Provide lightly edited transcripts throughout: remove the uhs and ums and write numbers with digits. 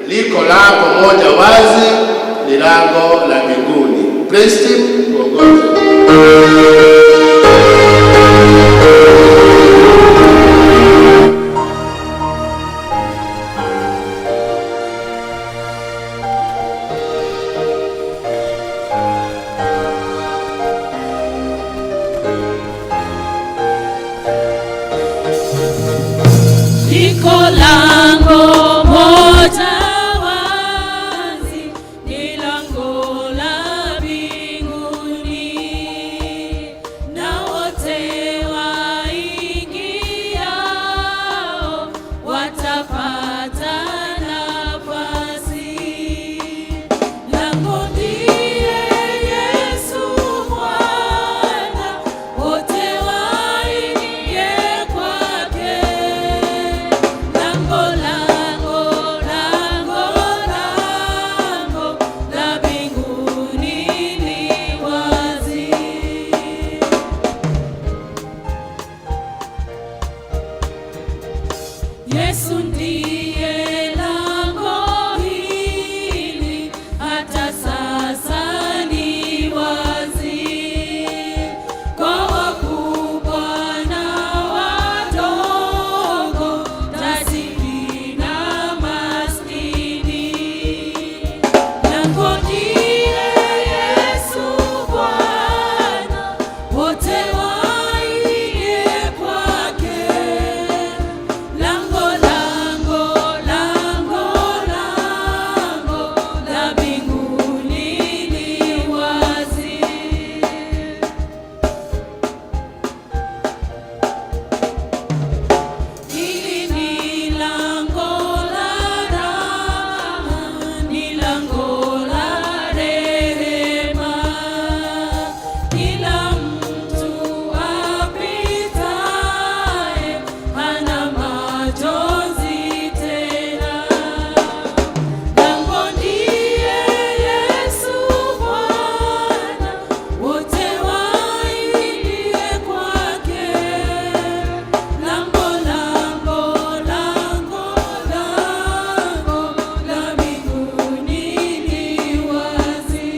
Liko lango moja wazi, ni lango la mbinguni. Praise team, tuongoze. Liko lango moja wazi, ni lango la mbinguni, na wote waingiao watapata nafasi. Lango ndiye Yesu Bwana, wote waingie kwake. Lango, lango, lango, lango la mbinguni li wazi. Yesu ndiye lango hili, hata sasa ni wazi. Kwa wakubwa na wadogo, tajiri na maskini. Lango ndiye Yesu Bwana, wote waingie kwake. Lango, lango, lango, lango la mbinguni li wazi. Hili ni lango la raha, ni lango la rehema. Kila mtu apitaye hana majonzi tena. Lango ndiye Yesu Bwana, wote waingie kwake. Lango, lango, lango, lango la mbinguni li wazi.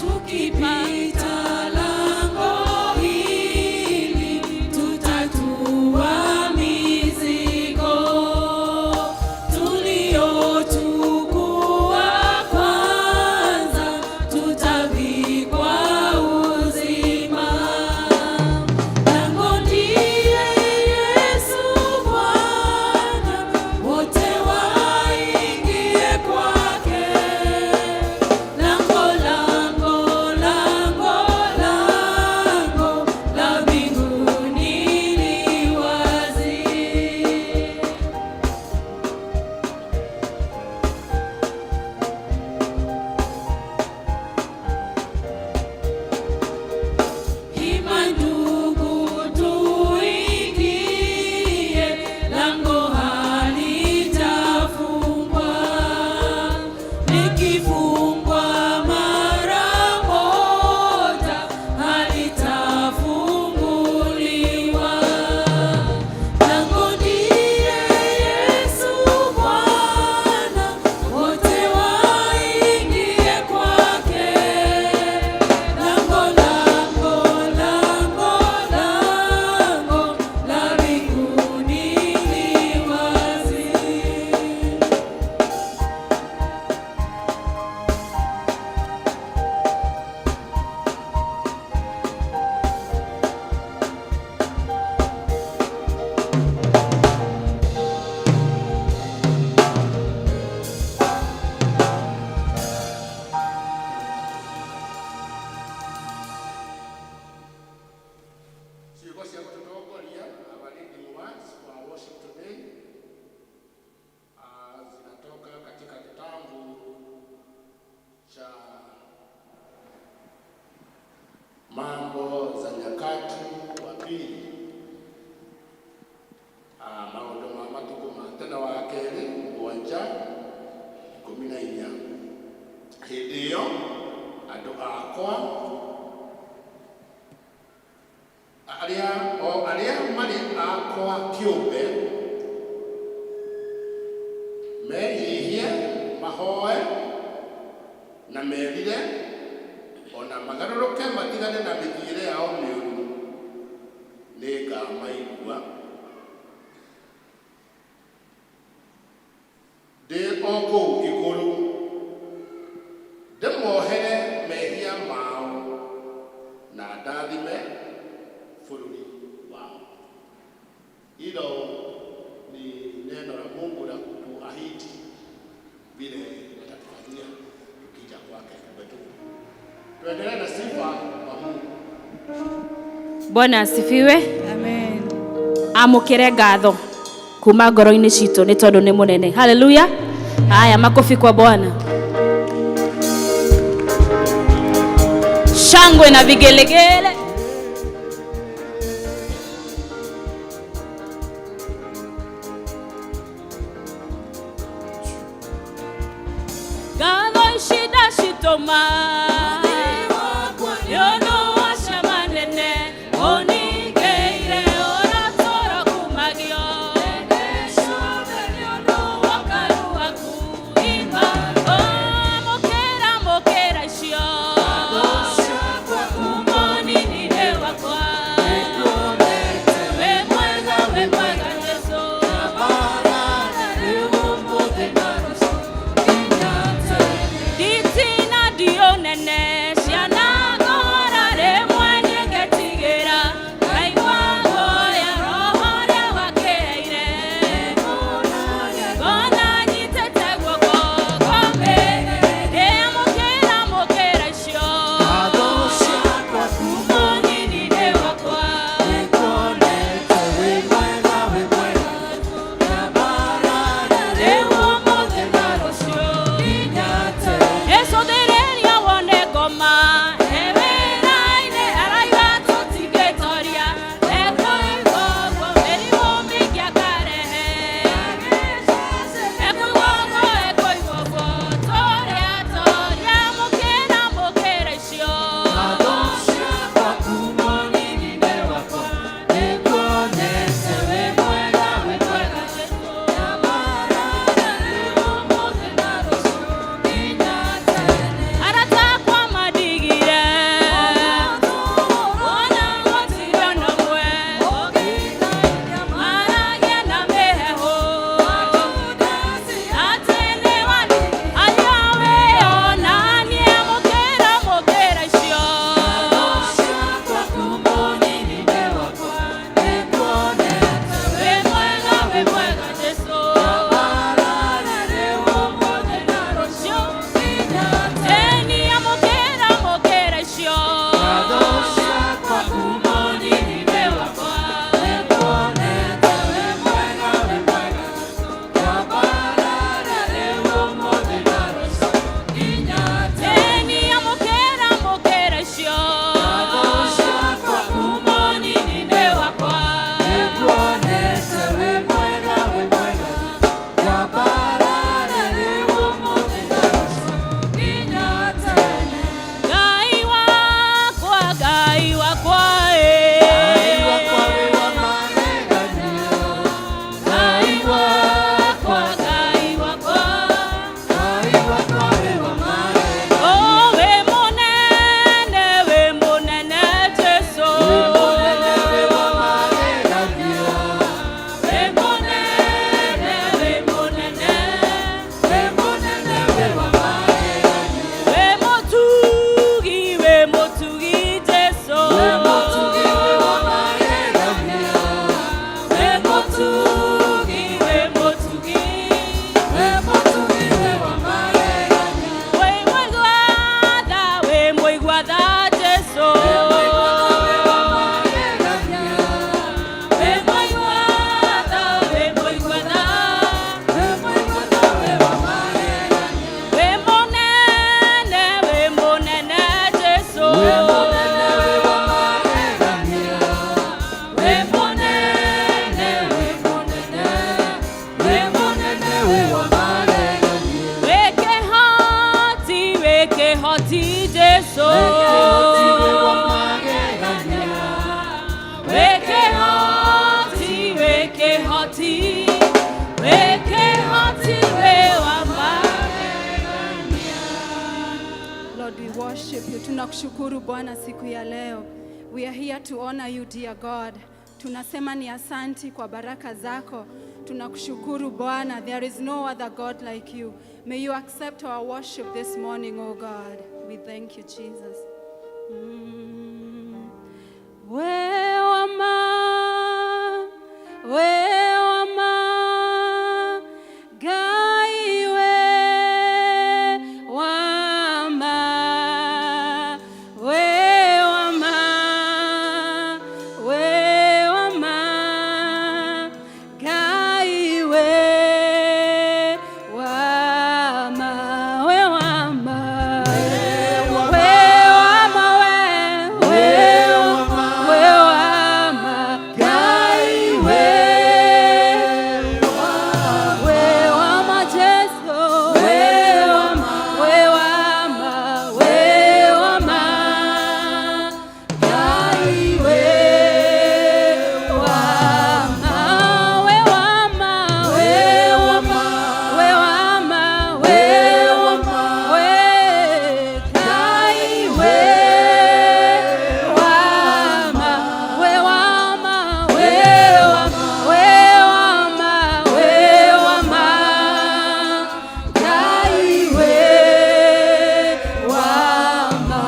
Tukipita lango hili, tutatua mizigo tuliochukua kwanza, tutavikwa uzima. Lango ndiye Yesu Bwana, wote waingie kwake. Lango, lango, lango, lango la mbinguni li wazi. Hima ndugu, tuingie, lango halitafungwa. Likifungwa mara moja, halitafunguliwa. Lango ndiye Yesu Bwana, wote waingie kwake. Lango, lango, lango, lango la mbinguni li wazi. Ciugo cia gũtũtongoria, our leading words for our worship today, zinatoka katika kitabu cha Mambo za Nyakati wa Pili, maũndũ ma matukũ ma tene wa kerĩ 7:14. Hĩndĩ ĩyo andũ akwa Arĩa o arĩa marĩ akwa kĩũmbe menyihie, mahoe na merire, ona magarũrũke matigane na mĩthiĩre yao mĩũru, nĩngamaigua ndĩ o kũu igũrũ, ndĩmohere mehia mao na ndathime bũrũri wao. Hilo ni neno la Mungu la kutuahidi vile atatufanyia tukija kwake tumetubu. Tuendelee na sifa kwa Mungu. Bwana asifiwe. Amen. Amũkĩre ngatho kuma ngoro-inĩ citũ nĩ tondũ nĩ mũnene. Haleluya! Haya, makofi kwa Bwana, shangwe na vigelegele. Ngatho ici ndacitũma nĩ ũndũ wa ciama nene ũningĩire, ũratũra kumagio mũkĩra mũkĩra icio. worship you. Tunakushukuru Bwana siku ya leo. We are here to honor you, dear God. Tunasema ni asanti kwa baraka zako. Tunakushukuru Bwana. There is no other God like you. May you accept our worship this morning, oh God. We thank you, Jesus. We wama, we wama, Ngai we wama, we wama, we wama, Ngai we wama, we wama, we wama, we wama, we wama, Ngai we we wama Jesu, we wama, we wama, we wama, Ngai we wama, we wama, we wama, we wama, we wama, we Ngai we wama, we wama, we wama, we wama, we wama, Ngai we wama,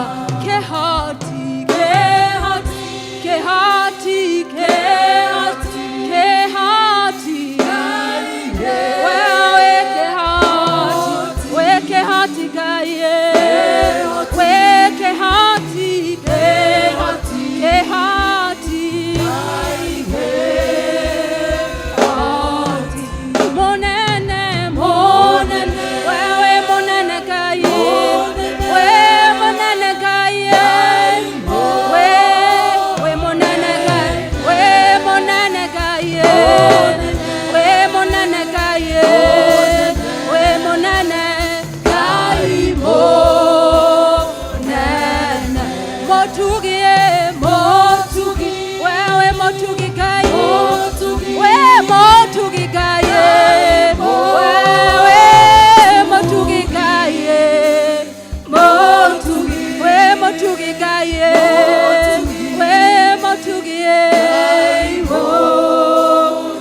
kehoti, kehoti, kehoti, kehoti, kehoti, wewe kehoti, we kehoti Ngai, we kehoti, kehoti, kehoti, kehoti, monene, monene, wewe monene Ngai, we monene Ngai, we monene Ngai, we monene Ngai, we monene Ngai, we monene Ngai monene, motugi, motugi, wewe motugi Ngai, we motugi Ngai, wewe motugi Ngai, motugi, we motugi Ngai, we motugi,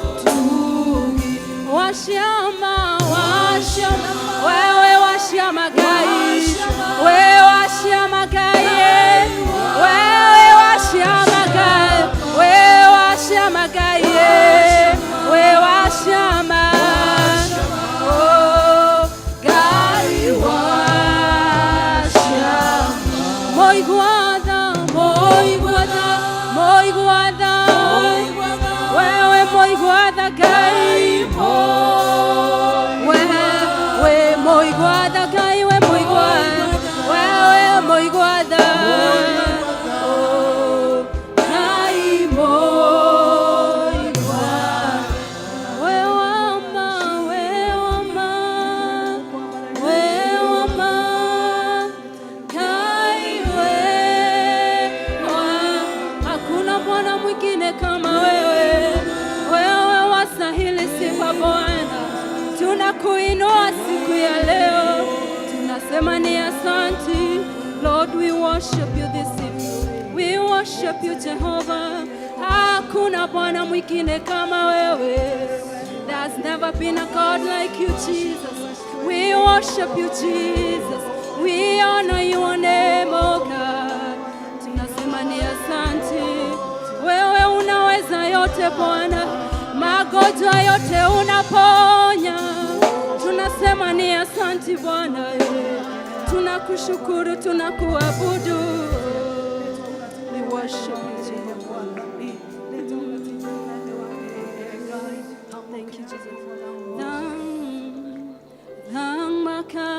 motugi, washama, washama, wewe washama Ngai, we washama Ngai, wewe washama Ngai, we washama Ngai, we washama, oh Ngai washama, moiguada, moiguada, moiguada, wewe moiguada Ngai, we moiguada Ngai, we moiguada, wewe moiguada, oh Ngai moiguada, we wama, we wama, we wama, Ngai we wa, hakuna Bwana mwingine kama wewe, wewe wastahili sifa Bwana, tunakuinua siku ya leo, tunasema ni asanti. Lord, we worship you this evening. We worship you Jehovah. Hakuna Bwana mwingine kama wewe. There's never been a God like you, Jesus. We worship you, Jesus. We honor your name, oh God. Tunasema ni asante. Wewe unaweza yote Bwana, magonjwa yote unaponya. Tunasema ni asante Bwana, tunakushukuru, tunakuabudu. We worship you, Jehovah. Thank you, Jesus. Thamaka,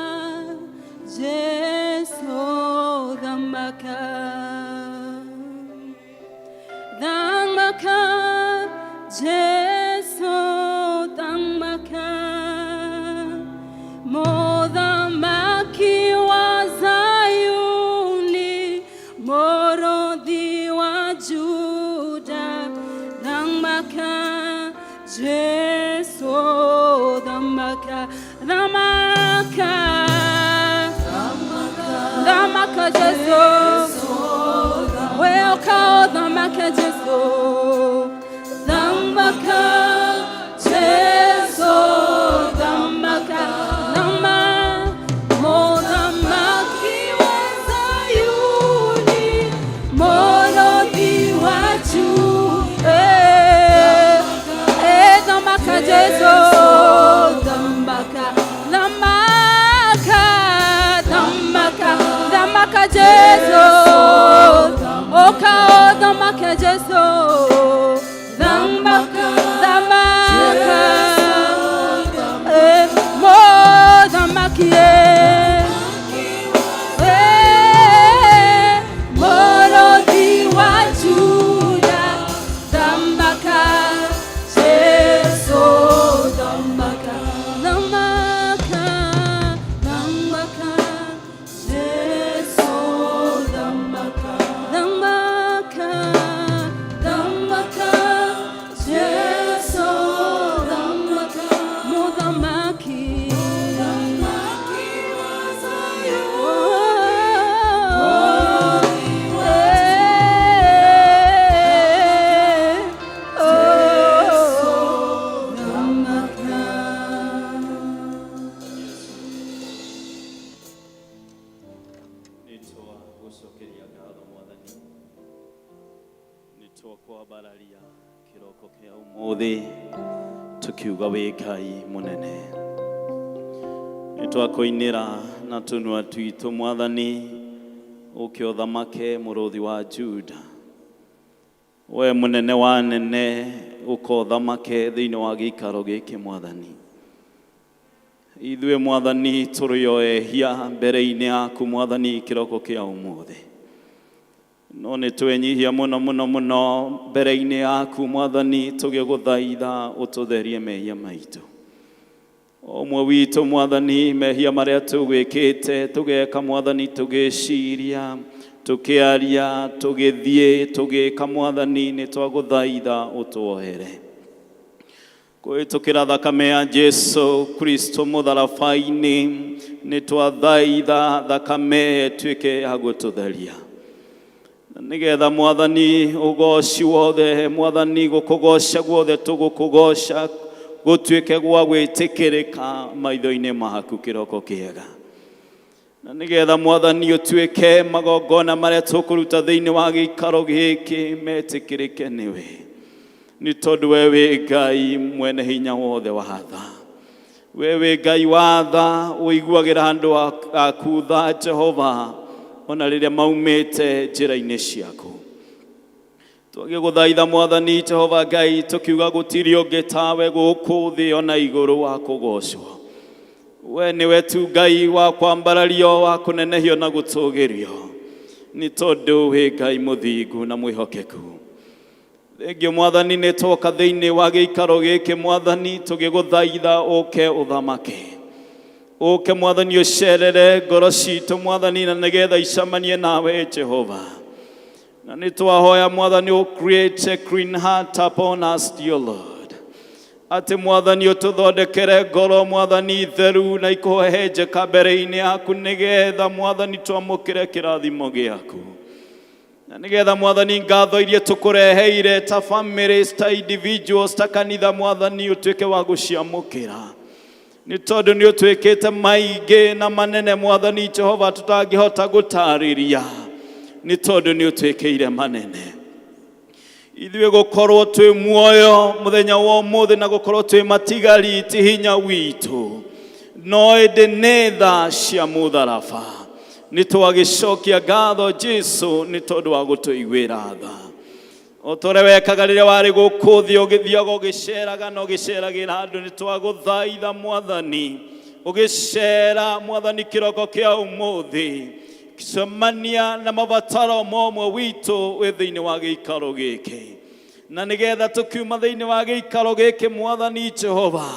Jesu, thamaka. Thamaka, Jesu, thamaka. Muthamaki wa Zayuni, Mũrũthi wa Juda, thamaka, Jesu, thamaka, thamaka. Thamaka Jesu, we ũka ũthamake Jesu. Thamaka Jesu, thamaka, thama, Mũthamaki wa Zayuni, Mũrũthi wa Juda. Eh, eh, thamaka Jesu, thamaka, thamaka, thamaka, thamaka Jesu, ũka ũthamake Jesu, thamaka, thamaka, eh, Mũthamaki, eh. Eh, Mũrũthi wa Juda, thamaka, Jesu, thamaka, thamaka, thamaka, Jesu, thamaka, thamaka, thamaka, Jesu, thamaka, Mũthamaki, Mũthamaki wa Zayuni, eh, oh, thamaka. Nĩtwagũcokeria ngatho Mwathani, nĩtwakwambararia kĩroko kĩa ũmũthĩ tũkiuga wĩ Ngai mũnene. Nĩtwakũinĩra na tũnua twitũ Mwathani, ũke ũthamake mũrũthi wa Juda. We mũnene wa nene, ũka ũthamake thĩinĩ wa gĩikaro gĩkĩ Mwathani. Ithuĩ Mwathani tũrĩ o ehia mbere-inĩ yaku Mwathani kĩroko kĩa ũmũthĩ. No nĩ twenyihia mũno mũno mũno mbere-inĩ yaku Mwathani tũgĩgũthaitha ũtũtherie mehia maitũ. O ũmwe witũ Mwathani mehia marĩa tũgwĩkĩte tũgeka Mwathani tũgĩciria tũkĩaria tũgĩthiĩ tũgĩka Mwathani nĩ twagũthaitha ũtuohere. Kũhĩtũkĩra thakame ya Jesu Kristo mũtharaba-inĩ nĩ twathaitha thakame ĩtuĩke ya gũtũtheria. Na nĩgetha Mwathani ũgoci wothe Mwathani gũkũgoca guothe tũgũkũgoca gũtuĩke gwa gwĩtĩkĩrĩka maitho-inĩ maku kĩroko kĩega. Na nĩgetha Mwathani ũtuĩke magongona marĩa tũkũruta thĩinĩ wa gĩikaro gĩkĩ metĩkĩrĩke nĩwe. Nĩ tondũ we wĩ Ngai mwene hinya wothe wa tha. We wĩ Ngai wa tha ũiguagĩra andũ aku tha Jehova ona rĩrĩa maumĩte njĩra-inĩ ciaku. Twagĩgũthaitha Mwathani Jehova Ngai tũkiuga gũtirĩ ũngĩ tawe gũkũ thĩ ona igũrũ wa kũgocwo. We nĩwe tu Ngai wa kwambarario wa kũnenehio na gũtũgĩrio nĩ tondũ wĩ Ngai mũthingu na mwĩhokeku. Thengio Mwathani nĩ twoka thĩinĩ wa gĩikaro gĩkĩ Mwathani tũgĩgũthaitha ũke ũthamake. Ũke Mwathani ũcerere ngoro citũ Mwathani na nĩgetha icemanie nawe Jehova. Na nĩ twahoya Mwathani ũ create a clean heart upon us, dear Lord. Atĩ Mwathani ũtũthondekere ngoro Mwathani theru na ikũhehenjeka mbere-inĩ yaku nĩgetha Mwathani twamũkĩre kĩrathimo gĩaku. Na nĩgetha Mwathani ngatho iria tũkũreheire ta families, ta individuals, ta kanitha Mwathani ũtuĩke wa gũciamũkĩra. Nĩ tondũ nĩ ũtwĩkĩte maingĩ na manene Mwathani Jehova tũtangĩhota gũtarĩria nĩ tondũ nĩ ũtwĩkĩire manene. Ithuĩ gũkorwo twĩ muoyo mũthenya wa ũmũthĩ na gũkorwo twĩ matigari ti hinya witũ no ĩndĩ nĩ tha cia mũtharaba. Nĩ twagĩcokia ngatho Jesu nĩ tondũ wa gũtũiguĩra tha. O ta ũrĩa wekaga rĩrĩa warĩ gũkũ thĩ ũgĩthiaga ũgĩceraga na ũgĩceragĩra andũ nĩ twagũthaitha Mwathani ũgĩcera Mwathani kĩroko kĩa ũmũthĩ cemania na mabataro ma ũmwe witũ wĩ thĩinĩ wa gĩikaro gĩkĩ na nĩgetha tũkiuma thĩinĩ wa gĩikaro gĩkĩ Mwathani Jehova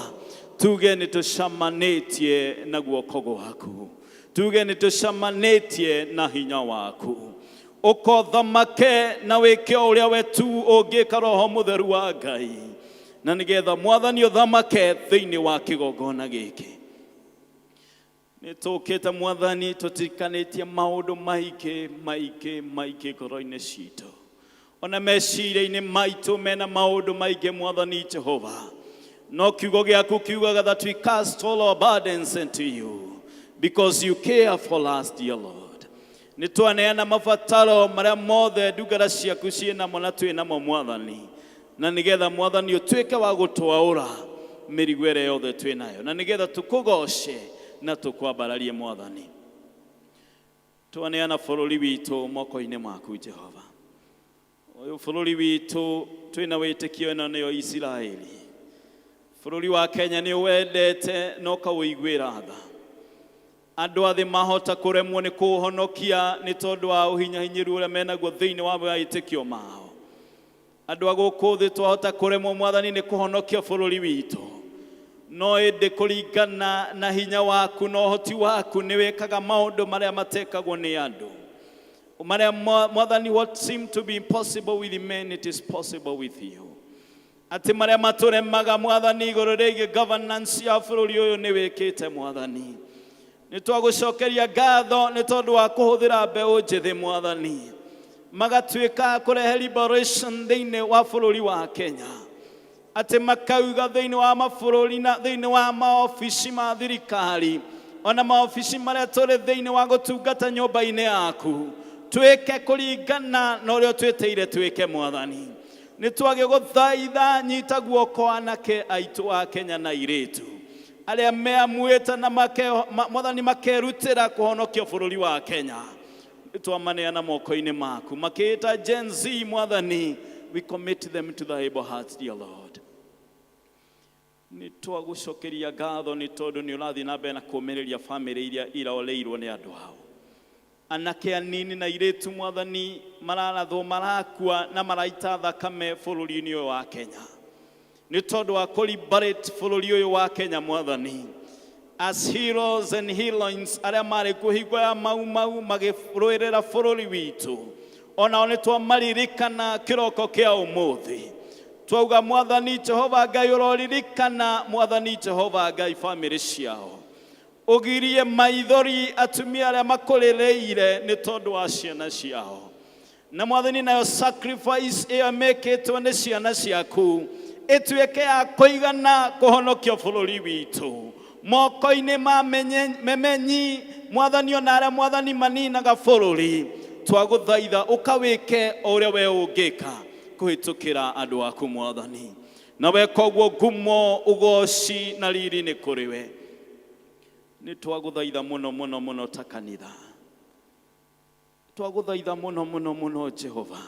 tuge nĩ tũcamanĩtie na guoko gwaku, tuge nĩ tũcamanĩtie na hinya waku. Ũkothamake na wĩke o ũrĩa we tu ũngĩka Roho Mũtheru wa Ngai na nĩgetha Mwathani ũthamake thĩinĩ wa kĩgongona gĩkĩ. Nĩ tũkĩte Mwathani tũtirikanĩtie maũndũ maingĩ maingĩ maingĩ ngoro-inĩ citũ, ona meciria-inĩ maitũ mena maũndũ maingĩ, Mwathani Jehova, no kiugo gĩaku kiugaga that we cast all our burdens unto you because you care for us, dear Lord. Nĩ twaneana mabataro marĩa mothe ndungata ciaku ciĩ namo na twĩ namo, Mwathani, na nĩgetha, Mwathani, ũtuĩke wa gũtwaũra mĩrigo ĩrĩa yothe twĩ nayo, na nĩgetha tũkũgoce na tũkwambararie. Mwathani, twaneana bũrũri witũ moko-inĩ maku, Jehova. Ũyũ bũrũri witũ twĩna wĩtĩkio ĩno nĩyo Isiraeli. Bũrũri wa Kenya nĩ ũwendete na ũkawũiguĩra tha. Andũ a thĩ mahota kũremwo nĩ kũũhonokia nĩ tondũ wa ũhinyahinyĩru ũrĩa menaguo thĩinĩ wa wĩtĩkio mao. Andũ a gũkũ thĩ twahota kũremwo, Mwathani, nĩ kũhonokia bũrũri witũ, no ĩndĩ kũringana na hinya waku na ũhoti waku nĩ wĩkaga maũndũ marĩa matekagwo nĩ andũ marĩa Mwathani, what seem to be impossible with men, it is possible with you. Atĩ marĩa matũremaga, Mwathani, igũrũ rĩgiĩ governance ya bũrũri ũyũ nĩ wĩkĩte. Mwathani, nĩ twagũcokeria ngatho nĩ tondũ wa kũhũthĩra mbeũ njĩthĩ, Mwathani, magatuĩka kũrehe liberation thĩinĩ wa bũrũri wa Kenya, atĩ makauga thĩinĩ wa mabũrũri na thĩinĩ wa maobici ma thirikari, ona maobici marĩa tũrĩ thĩinĩ wa gũtungata nyũmba-inĩ yaku, twĩke kũringana na ũrĩa ũtwĩtĩire twĩke. Mwathani, nĩ twagĩgũthaitha, nyita guoko anake aitũ a Kenya na airĩtu arĩa meamuĩte na Mwathani, makerutĩra kũhonokia bũrũri wa Kenya. Nĩ twamaneana moko-inĩ maku makĩĩta Gen Z. Mwathani, we commit them to thy able hearts, dear Lord. Nĩ twagũcokeria ngatho nĩ tondũ nĩ ũrathiĩ na mbere na kũũmĩrĩria bamĩrĩ iria iroreirwo nĩ andũ ao, anake anini na airĩtu, Mwathani, mararathwo, marakua na maraita thakame bũrũri-inĩ ũyũ wa Kenya nĩ tondũ wa kũ-liberate bũrũri ũyũ wa Kenya. Mwathani, as heroes and heroines arĩa marĩ kuo hingo ya Mau Mau magĩrũĩrĩra bũrũri witũ, onao nĩ twamaririkana kĩroko kĩa ũmũthĩ. Twauga, Mwathani Jehova Ngai, ũroririkana, Mwathani Jehova Ngai, bamĩrĩ ciao, ũgirie maithori atumia arĩa makũrĩrĩire nĩ tondũ wa ciana ciao. Na Mwathani, nayo sacrifice ĩyo mĩkĩtwo nĩ ciana ciaku ĩtuĩke ya kũigana kũhonokia bũrũri witũ moko-inĩ ma memenyi, Mwathani, ona arĩa, Mwathani, maninaga bũrũri. Twagũthaitha ũkawĩke o ũrĩa we ũngĩka kũhĩtũkĩra andũ aku, Mwathani, na weka ũguo, ngumo, ũgoci na riri nĩ kũrĩ we. Nĩ twagũthaitha mũno mũno mũno ta kanitha, twagũthaitha mũno mũno mũno, Jehova,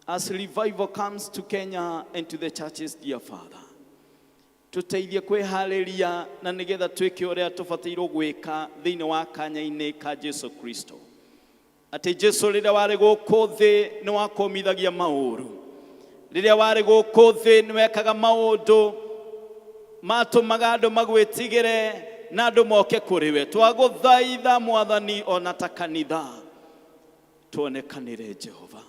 as revival comes to Kenya and to the churches, dear Father, tũteithie kwĩharĩria na nĩgetha twĩke ũrĩa tũbatairwo gwĩka thĩinĩ wa kanya-inĩ ka Jesu Kristo, atĩ Jesu rĩrĩa warĩ gũkũ thĩ nĩ wakũmithagia maũru, rĩrĩa warĩ gũkũ thĩ nĩ wekaga maũndũ matũmaga andũ magwĩtigĩre na andũ moke kũrĩ we. Twagũthaitha, Mwathani, ona ta kanitha tuonekanĩre. Jehova,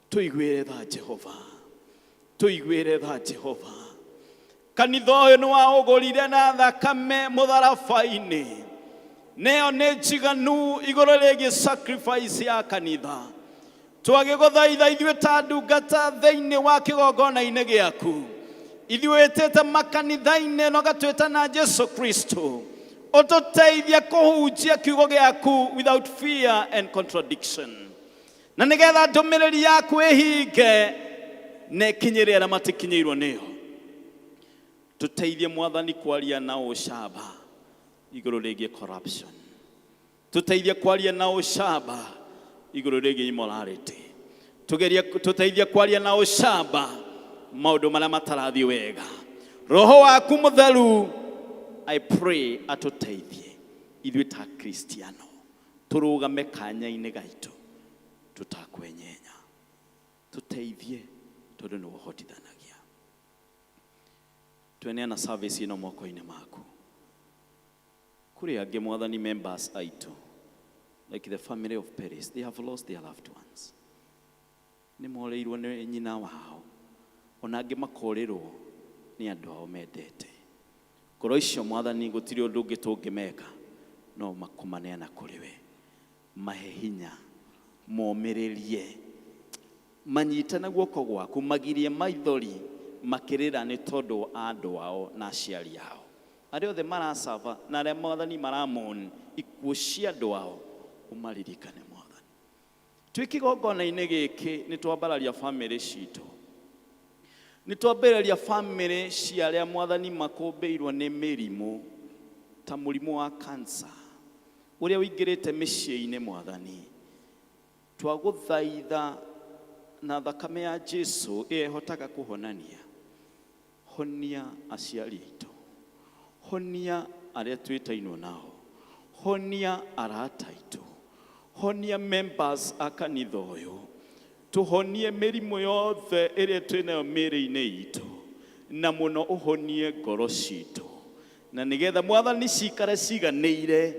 tũiguĩre tha. Jehova, tũiguĩre tha. Jehova, kanitha ũyũ nĩ waũgũrire na thakame mũtharaba-inĩ, nĩyo nĩ njiganu igũrũ rĩgiĩ sacrifice ya kanitha. Twagĩgũthaitha ithuĩ ta ndungata thĩinĩ wa kĩgongona-inĩ gĩaku, ithuĩ wĩtĩte makanitha-inĩ na ũgatwĩta na Jesu Kristo, ũtũteithie kũhunjia kiugo gĩaku without fear and contradiction, na nĩgetha ndũmĩrĩri yaku ĩhinge na ĩkinyĩre arĩa matikinyĩirwo nĩyo. Tũteithie, Mwathani, kwaria na ũcamba igũrũ rĩgiĩ corruption, tũteithie kwaria na ũcamba igũrũ rĩgiĩ immorality, tugerie tũteithie kwaria na ũcamba maũndũ marĩa matarathiĩ wega. Roho waku Mũtheru, I pray, atũteithie ithuĩ ta Kristiano tũrũgame kanya-inĩ gaitũ tũtakwenyenya. Tũteithie tondũ nĩ ũhotithanagia. Tweneana service ĩno moko-inĩ maku. Kũrĩ angĩ, Mwathani, members aitũ, like the family of Paris, they have lost their loved ones, nĩ morĩirwo nĩ nyina wao, ona angĩ makorĩrwo nĩ andũ ao mendete. Ngoro. Ngoro icio Mwathani gũtirĩ ũndũ ũngĩ tũngĩmeka no makũmaneana kũrĩ we. Mahe hinya, momĩrĩrie, manyite na guoko gwaku, magirie maithori makĩrĩra nĩ tondũ wa andũ ao na aciari ao arĩa othe maracaba na arĩa Mwathani maramon ikuũ cia andũ ao, ũmaririkane Mwathani. Twĩ kĩgongona-inĩ gĩkĩ nĩ twambararia bamĩrĩ citũ, nĩ twambĩrĩria bamĩrĩ cia arĩa Mwathani makũmbĩirwo nĩ mĩrimũ ta mũrimũ wa cancer ũrĩa ũingĩrĩte mĩciĩ-inĩ. Mwathani, twagũthaitha na thakame ya Jesu ĩrĩa ĩhotaga kũhonania, honia aciari aitũ, honia arĩa twĩtainwo nao, honia arata aitũ, honia members a kanitha ũyũ, tũhonie mĩrimũ yothe ĩrĩa twĩnayo mĩĩrĩ-inĩ itũ, na mũno ũhonie ngoro citũ, na nĩgetha Mwathani cikare ciganĩire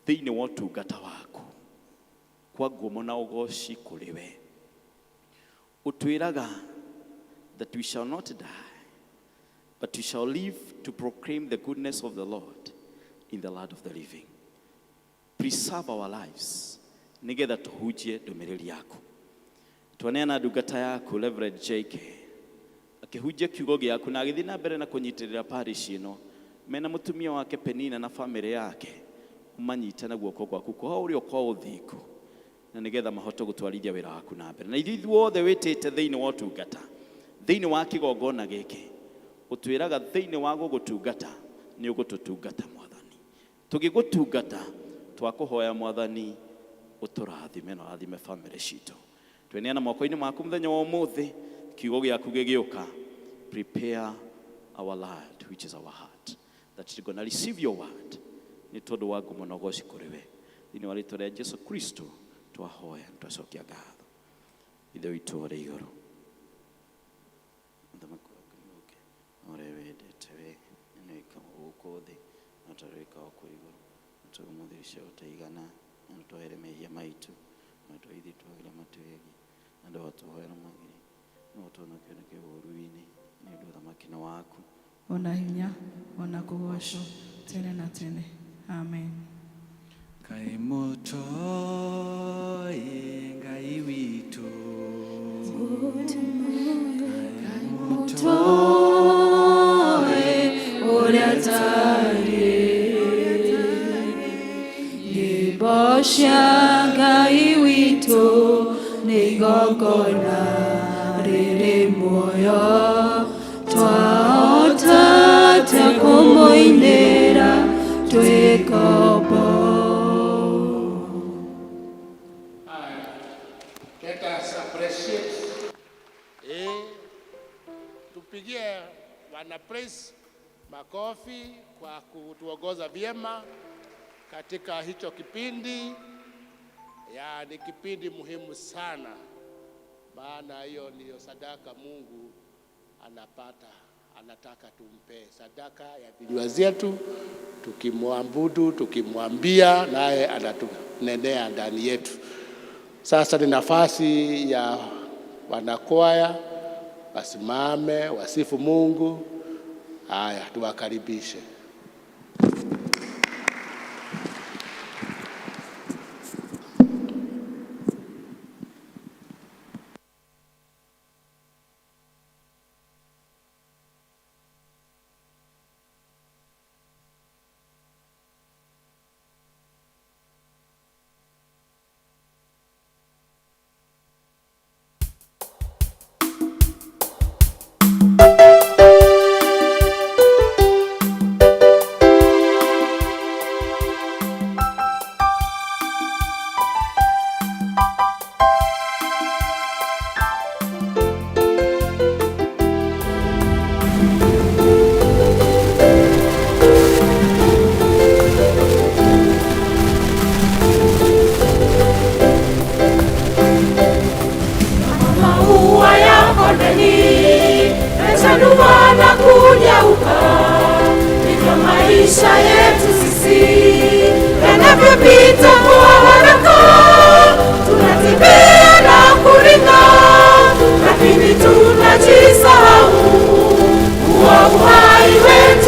thĩinĩ wa ũtungata waku kwa ngumo na ũgoci kũrĩ we. Ũtwĩraga that we shall not die, but we shall live to proclaim the goodness of the Lord in the land of the living. Preserve our lives nĩgetha tũhunjie ndũmĩrĩri yaku. Twaneana ndungata yaku Reverend JK akĩhunjia kiugo gĩaku na agĩthiĩ na mbere na kũnyitĩrĩra parish ĩno mena mũtumia wake Penina na bamĩrĩ yake, ũmanyite na guoko gwaku kwa ũrĩo kwa ũthingu, na nĩgetha mahote gũtwarithia wĩra waku na mbere. Na ithuĩ ithuothe wĩtĩte thĩinĩ wa ũtungata, thĩinĩ wa kĩgongona gĩkĩ, ũtwĩraga thĩinĩ wa gũgũtungata nĩ ũgũtũtungata. Mwathani, tũgĩgũtungata twakũhoya Mwathani ũtũrathime na ũrathime bamĩrĩ citũ. Tweneana moko-inĩ maku mũthenya wa ũmũthĩ, kiugo gĩaku gĩgĩũka, prepare our land, which is our heart, that we're gonna receive your word, nĩ tondũ wa ngumo na ũgoci kũrĩ we. Thĩinĩ wa rĩtwa rĩa Jesu Kristo twahoya, twacokia ngatho. Ithe witũ ũrĩ igũrũ, ũthamaki waku nĩũke, ũrĩa wendete we nĩwĩkagwo gũkũ thĩ no ta ũrĩa wĩkagwo kũu igũrũ. Ũtũhe ũmũthĩ irio cia gũtũigana, na ũtwohere mehia maitũ na tũithuĩ twagĩra matwĩhagia, na ndũgatũhoere magerio, no ũtũhonokie na ũũru-inĩ, nĩ ũndũ ũthamaki nĩ waku, ona hinya, ona kũgoocwo tene na tene. Amen. Kaĩ mũtoĩ Ngai witũ, kaĩ Mũtoĩ ũrĩa tarĩ, nyĩmbo cia Ngai witũ nĩ igongona rĩrĩ muoyo, twahota atĩa kũmũinĩra twĩ ngombo? Let us appreciate. Tupigie wana praise makofi kwa kutuongoza vyema katika hicho kipindi. Ya, ni kipindi muhimu sana, maana hiyo ndiyo sadaka Mungu anapata, anataka tumpe sadaka ya vinywa zetu, tukimwabudu, tukimwambia, naye anatunenea ndani yetu. Sasa ni nafasi ya wanakwaya wasimame wasifu Mungu. Haya, tuwakaribishe. Maua ya kondeni yachanua na kunyauka, ndivyo maisha yetu sisi yanavyopita kwa haraka. Tunatembea na kuringa, lakini tunajisahau kuwa uhai wetu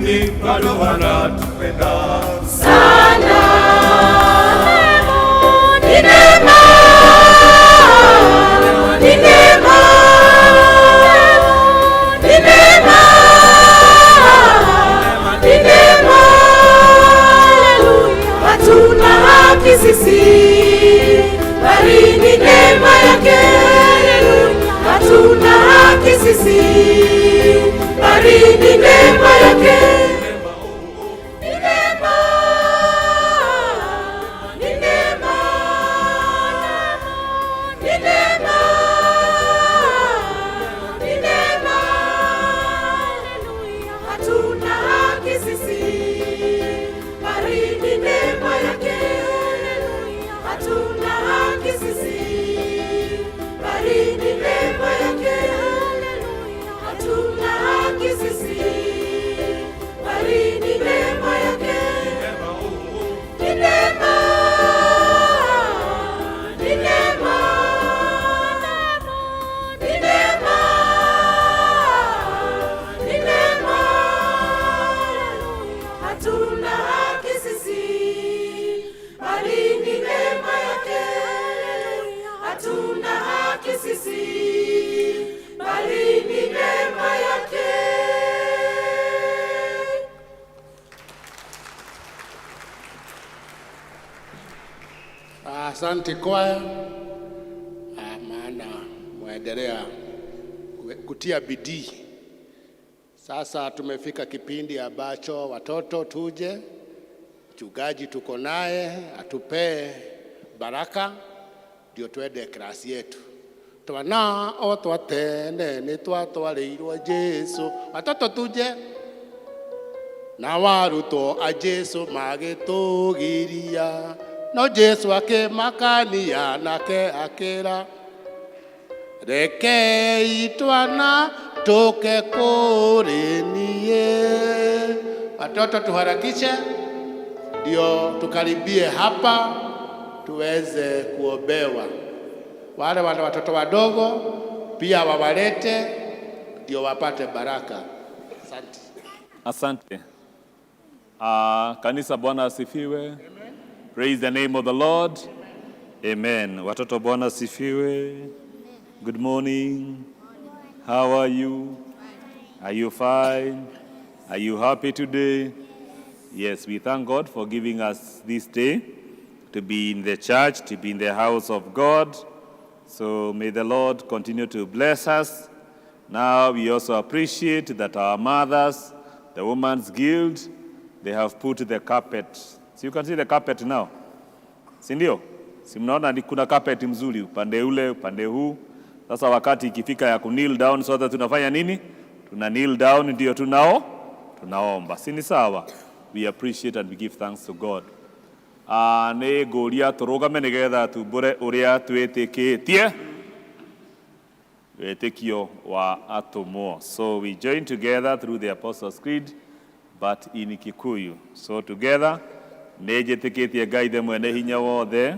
Lakini bado anatupenda sana. Ni neema, ni neema, ni neema, ni neema. Hatuna haki sisi, bali ni neema yake. Hatuna haki sisi, bali ni neema yake. Ni neema, ni neema, ni neema, ni neema. Hatuna haki sisi, bali ni neema yake. Hatuna haki sisi, bali ni neema yake. Hatuna haki sisi, bali ni neema yake. Ni neema, ni neema, ni neema, ni neema. Hatuna haki sisi, bali ni neema yake. Hatuna haki sisi, bali ni neema yake. Asante kwaya, maana mwaendelea kutia bidii. Sasa tumefika kipindi ambacho watoto tuje, mchungaji tuko naye atupee baraka, ndio twende klasi yetu. Twana o twatene nĩ twatwarĩirwo Jesu. Watoto tuje na warutwo a Jesu magĩtũgiria, no Jesu akĩmakania nake akĩra, "Rekei twana tũke kũrĩ niĩ." Watoto tuharakishe ndio tukaribie hapa tuweze kuombewa. Wale wana watoto wadogo pia wawalete ndio wapate baraka. Asante. Asante. Kanisa, Bwana asifiwe. Praise the name of the Lord. Amen. Watoto, Bwana asifiwe. Good morning. How are you? Are you fine? Are you happy today? Yes, we thank God for giving us this day to be in the church, to be in the house of God. So may the Lord continue to bless us. Now we also appreciate that our mothers, the Women's Guild, they have put the carpet. So you can see the carpet now. Si ndio? Si mnaona ni kuna carpet mzuri upande ule, upande huu. Sasa wakati ikifika ya ku kneel down, sote tunafanya nini? Tuna kneel down ndio tunaomba. Si ni sawa? We appreciate and we give thanks to God. Nĩ ngũria tũrũgame nĩgetha tumbũre ũrĩa twĩtĩkĩtie wĩtĩkio wa atũmwo. So we join together through the Apostles' Creed, but in Kikuyu. So together, nĩ njĩtĩkĩtie Ngai the mwene hinya wothe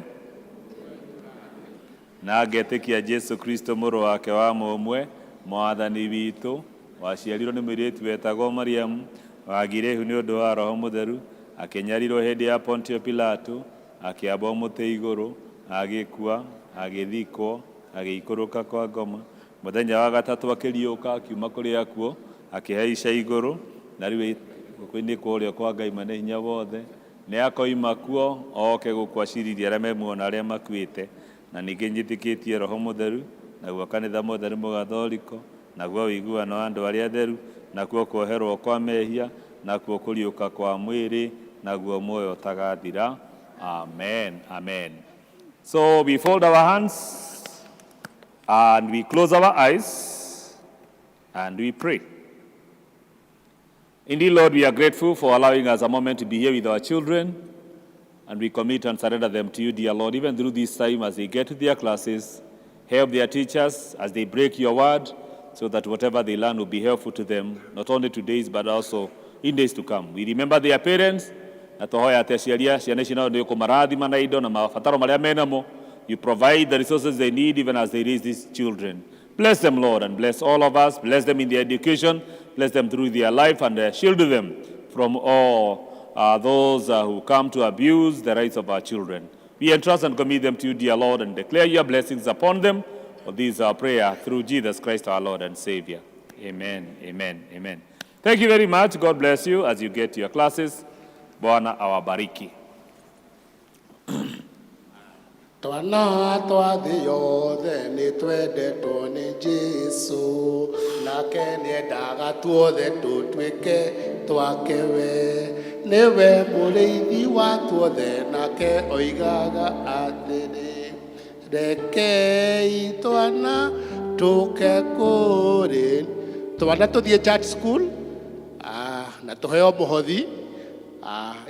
na ngetĩkia Jesu Kristo mũrũ wake wa mũmwe, mwathani witũ, waciarirwo nĩ mũirĩtu wetagwo Mariamu, wagire ihu nĩ ũndũ wa Roho Mũtheru, akĩnyarirwo hĩndĩ ya Pontio Pilato, akĩambwo mũtĩ igũrũ, agĩkua, agĩthikwo, agĩikũrũka kwa ngoma, mũthenya wa gatatũ akĩriũka akiuma kũrĩ akuũ, akĩhaica igũrũ, na rĩu guoko-inĩ kwa ũrĩo kwa Ngai mwene hinya wothe, nĩ akoima kuo oke gũkũ acirithie arĩa me muoyo na arĩa makuĩte. Na ningĩ njĩtĩkĩtie Roho Mũtheru, naguo kanitha mũtheru mũgathoriko, naguo ũiguano wa andũ arĩa atheru, nakuo kuoherwo kwa mehia, nakuo kũriũka kwa mwĩrĩ, naguo muoyo ũtagathira. Amen, amen. So we fold our hands and we close our eyes and we pray. Indeed, Lord, we are grateful for allowing us a moment to be here with our children, and we commit and surrender them to you, dear Lord, even through this time as they get to their classes. Help their teachers as they break your word, so that whatever they learn will be helpful to them, not only today, but also in days to come. We remember their parents, na tũhoya atĩ aciari a ciana ici nao nĩ ũkũmarathima na indo na mabataro marĩa menamo. You provide the resources they need even as they raise these children. Bless them, Lord, and bless all of us. Bless them in their education. Bless them through their life and shield them. from all those who come to abuse the rights of our children. We entrust and commit them to you, dear Lord, and declare your blessings upon them. For this is our prayer through Jesus Christ, our Lord and Savior. Amen, amen, amen. Thank you very much. God bless you as you get to your classes. Bwana awabariki. Twana twa thĩ yothe nĩ twendetwo nĩ Jesũ, nake nĩendaga tuothe tũtuĩke twake we. Nĩwe mũrĩithi wa tuothe, nake oigaga atĩrĩ, rekei twana tũke kũrĩ. Twana tũthiĩ church school, na tũheo mũhothi,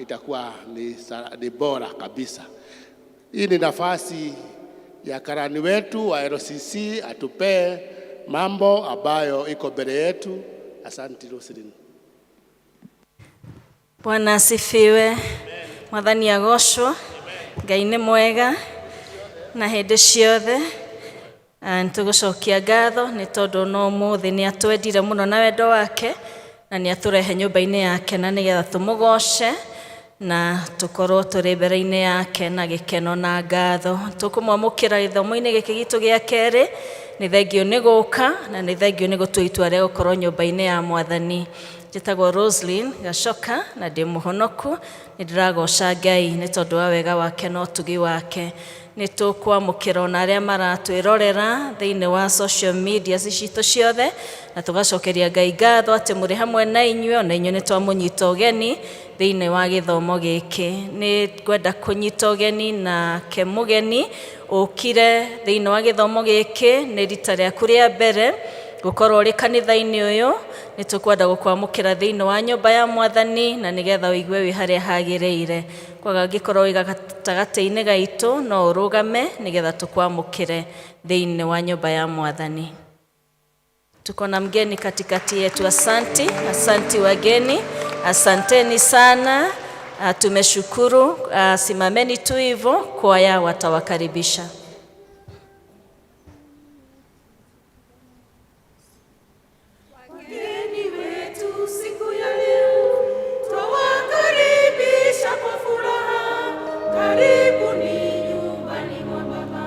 itakuwa ni bora kabisa. Hii ni nafasi ya karani wetu wa LCC atupee mambo ambayo iko mbele yetu. Asante Roselyn. Bwana asifiwe. Mwathani agocwo. Ngai nĩ mwega na hĩndĩ ciothe. Nĩ tũgũcokia ngatho nĩ tondũ no ũmũthĩ nĩ atwendire mũno na wendo wake na nĩ atũrehe nyũmba-inĩ yake na nĩgetha tũmũgoce na tũkorwo tũrĩ mbere-inĩ yake na gĩkeno na ngatho. Tũkũmwamũkĩra gĩthomo-inĩ gĩkĩ gitũ gĩa kerĩ. Nĩ thengio nĩ gũka na nĩ thengio nĩ gũtua itua rĩa gũkorwo nyũmba-inĩ ya Mwathani. Njĩtagwo Roslyn Gacoka na ndĩ mũhonoku. Nĩ ndĩragoca Ngai nĩ tondũ wa wega wake na ũtugi wake. Nĩ tũkwamũkĩra ona arĩa maratwĩrorera thĩinĩ wa social media citũ ciothe na tũgacokeria Ngai ngatho atĩ mũrĩ hamwe na inyuĩ, ona inyuĩ nĩ twamũnyita ũgeni thĩinĩ wa gĩthomo gĩkĩ. Nĩ ngwenda kũnyita ũgeni nake mũgeni ũkire thĩinĩ wa gĩthomo gĩkĩ nĩ rita rĩaku rĩa mbere gũkorwo ũrĩ kanitha-inĩ ũyũ. Nĩ tũkwenda gũkwamũkĩra thĩinĩ wa nyũmba ya Mwathani na nĩgetha ũigue wĩ harĩa hagĩrĩire. Kwaga angĩkorwo wĩ gatagatĩ-inĩ gaitũ no ũrũgame nĩgetha tũkwamũkĩre thĩinĩ wa nyũmba ya Mwathani. Tuko na mgeni katikati yetu. Asanti, asanti wageni, asanteni sana. Tumeshukuru. Simameni tu hivyo, kwaya watawakaribisha. Wageni wetu siku ya leo twawakaribisha kwa furaha. Karibuni nyumbani mwa Baba,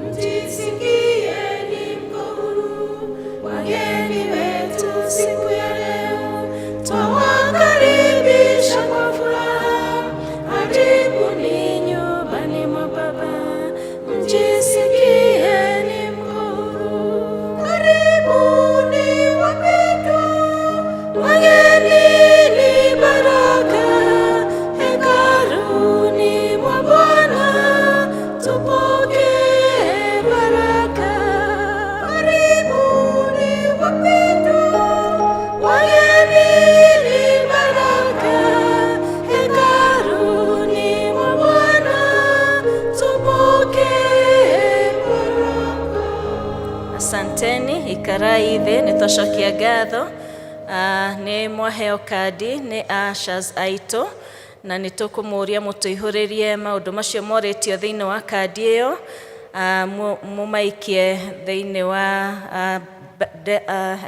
mjisikieni mko huru. Wageni wetu siku ya leo twawakaribisha kwa furaha. Karibuni nyumbani mwa Baba, mjisikieni mko huru. Karibuni wapendwa, wageni ni baraka, hekaluni mwa Bwana tupokee baraka. Karibuni wapendwa, wageni ni baraka, hekaluni mwa Bwana tupokee baraka. Asanteni, ikarai thĩ. Nĩ twacokia ngatho. Nĩ mwaheo kandi nĩ ushers aitũ na nĩ tũkũmũria mũtũihũrĩrie maũndũ macio morĩtio thĩinĩ wa kandi ĩyo, mũmaikie thĩinĩ wa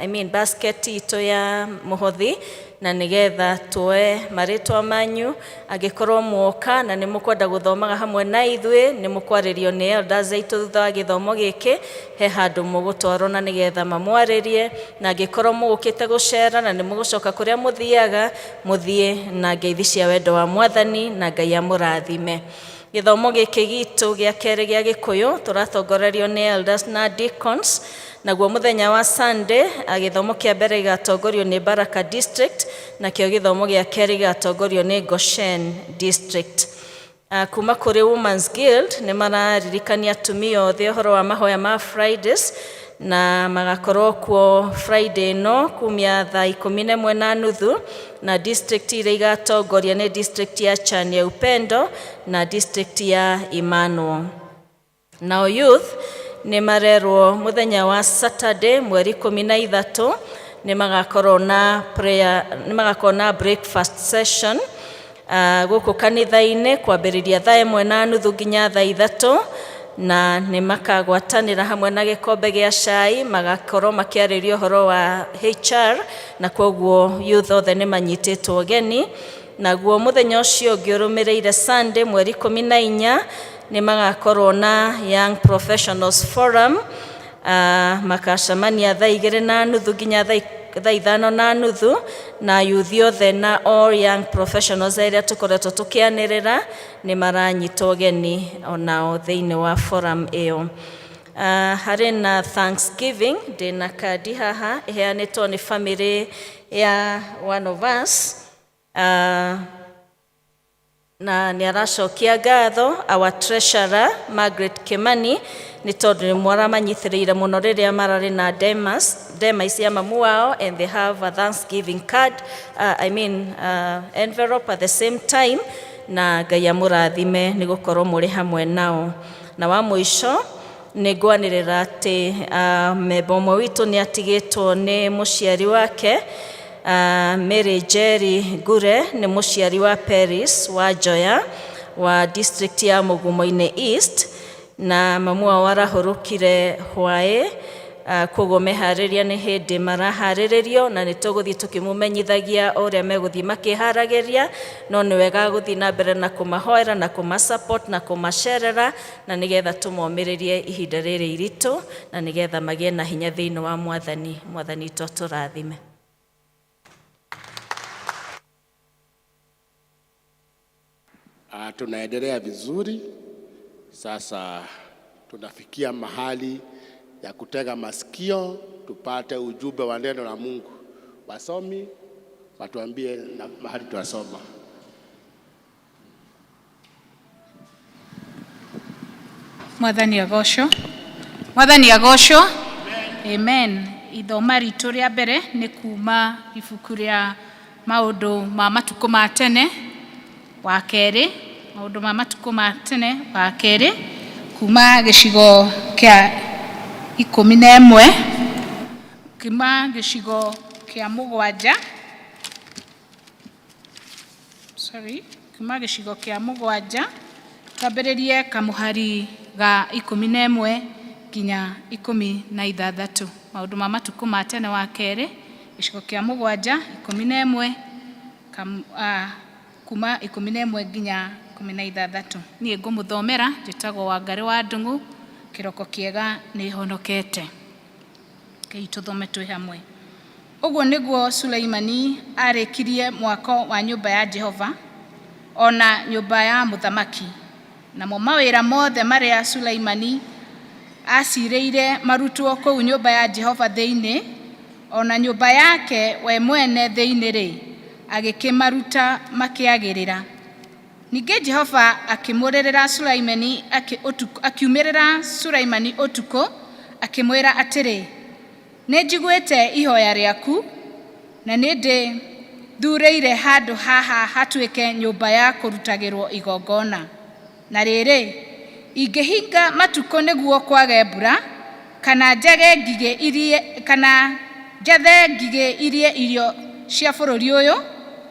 I mean basket itũ ya mũhothi na nĩgetha tuoe marĩtwa manyu. Angĩkorwo muoka na nĩ mũkwenda gũthomaga hamwe na ithuĩ, nĩ mũkwarĩrio nĩ elders aitũ thutha wa gĩthomo gĩkĩ. He handũ mũgũtwarwo na nĩgetha mamwarĩrie, na angĩkorwo mũgũkĩte gũcera na nĩ mũgũcoka kũrĩa mũthiaga, mũthiĩ na ngeithi cia wendo wa Mwathani na Ngai amũrathime. Gĩthomo gĩkĩ gitũ gĩa kerĩ gĩa Gĩkũyũ tũratongorerio nĩ elders na deacons. Naguo mũthenya wa Sunday, gĩthomo kĩa mbere gĩgatongorio nĩ Baraka District, nakĩo gĩthomo gĩa kerĩ gĩgatongorio nĩ Goshen District. Kuma kũrĩ Women's Guild nĩ mararirikania atumia othe ũhoro wa mahoya ma Fridays na magakorwo kuo Friday ĩno kumia thaa 11:30, na district iria igatongoria nĩ district ya Chania Upendo na district ya Emmanuel. Nao youth nĩ marerwo mũthenya wa Saturday mweri 13 nĩ magakorwo na prayer, nĩ magakorwo na breakfast session gũkũ kanitha-inĩ kwambĩrĩria thaa 1:30 nginya thaa 3. Na nĩ makagwatanĩra hamwe na gĩkombe gĩa cai, magakorwo makĩarĩria ũhoro wa HR, na kwoguo youth othe nĩ manyitĩtwo ũgeni. Naguo mũthenya ũcio ũngĩ ũrũmĩrĩire, Sunday mweri 14, nĩ magakorwo na Young Professionals Forum. Makacemania thaa 2:30 nginya thaa 5:30, na youth othe na all young professionals arĩa tũkoretwo tũkĩanĩrĩra nĩ maranyitwo ũgeni onao thĩinĩ wa forum ĩyo. Harĩ na Thanksgiving. Ndĩna kandi haha ĩheanĩtwo nĩ family ya one of us, na nĩ aracokia ngatho our treasurer Margaret Kimani, nĩ tondũ nĩ mwaramanyitĩrĩire mũno rĩrĩa mararĩ na demise ya mamu wao, and they have a Thanksgiving card, I mean envelope at the same time, na Ngai amũrathime nĩ gũkorwo mũrĩ hamwe nao. Na wa mũico nĩ ngwanĩrĩra atĩ memba ũmwe witũ nĩ atigĩtwo nĩ mũciari wake. Mary Jerry Ngure nĩ mũciari wa Paris wa Njoya wa district ya Mugumo-inĩ East, na mamu wao arahũrũkire hwaĩ. Koguo meharĩria nĩ hĩndĩ maraharĩrĩrio, na nĩ tũgũthiĩ tũkĩmũmenyithagia o ũrĩa megũthiĩ makĩharagĩria, no nĩ wega gũthiĩ na mbere na kũmahoera na kũmasupport na kũmacerera, na nĩgetha tũmomĩrĩrie ihinda rĩrĩ iritũ, na nĩgetha magĩe na hinya thĩinĩ wa Mwathani. Mwathani witũ atũrathime. Tunaendelea vizuri. Sasa tunafikia mahali ya kutega masikio tupate ujumbe wa neno la Mungu. Wasomi watuambie na mahali tutasoma. Mwathani agocwo. Mwathani agocwo. Amen. Ithoma ritũ rĩa mbere nĩ kuma ibuku rĩa Maũndũ ma Matukũ ma Tene wa kerĩ, Maũndũ ma Matukũ ma Tene wa kerĩ, kuma gĩcigo kĩa 11, kuma gĩcigo kĩa 7, sorry, kuma gĩcigo kĩa 7, twambĩrĩrie kamũhari ga 11 nginya 16. Maũndũ ma Matukũ ma Tene wa kerĩ, gĩcigo kĩa 7, 11, kuma 11 nginya 16. Niĩ ngũmũthomera, njĩtagwo Wangarĩ wa Ndung'u. Kĩroko kĩega, nĩ honokete. Rekei tũthome twĩ hamwe. Ũguo nĩguo Suleimani arĩkirie mwako wa nyũmba ya Jehova ona nyũmba ya mũthamaki. Namo mawĩra mothe marĩa Suleimani acirĩire marutwo kũu nyũmba ya Jehova thĩinĩ ona nyũmba yake we mwene thĩinĩ-rĩ, agĩkĩmaruta makĩagĩrĩra. Ningĩ Jehova akĩmũrĩrĩra Sulaimani akiumĩrĩra Sulaimani ũtukũ, akĩmwĩra atĩrĩ, nĩ njiguĩte ihoya rĩaku, na nĩ ndĩthuurĩire handũ haha hatuĩke nyũmba ya kũrutagĩrwo igongona. Na rĩrĩ, ingĩhinga matukũ nĩguo kwage mbura, kana njage ngigĩ irie, kana njathe ngigĩ irie irio cia bũrũri ũyũ,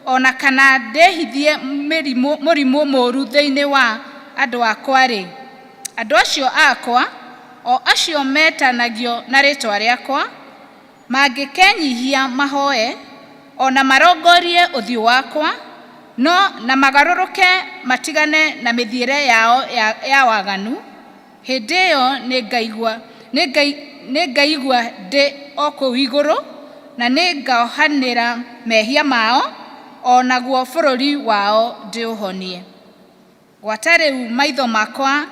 ona kana ndehithie mũrimũ mũũru thĩinĩ wa andũ akwa-rĩ, andũ acio akwa, o acio metanagio na rĩĩtwa rĩakwa, mangĩkenyihia mahoe, ona marongorie ũthiũ wakwa, no na magarũrũke matigane na mĩthiĩre yao ya waganu, hĩndĩ ĩyo nĩngaigua ndĩ o kũu igũrũ, na nĩngohanĩra mehia mao, o naguo bũrũri wao ndĩũhonie. Gwata rĩu maitho makwa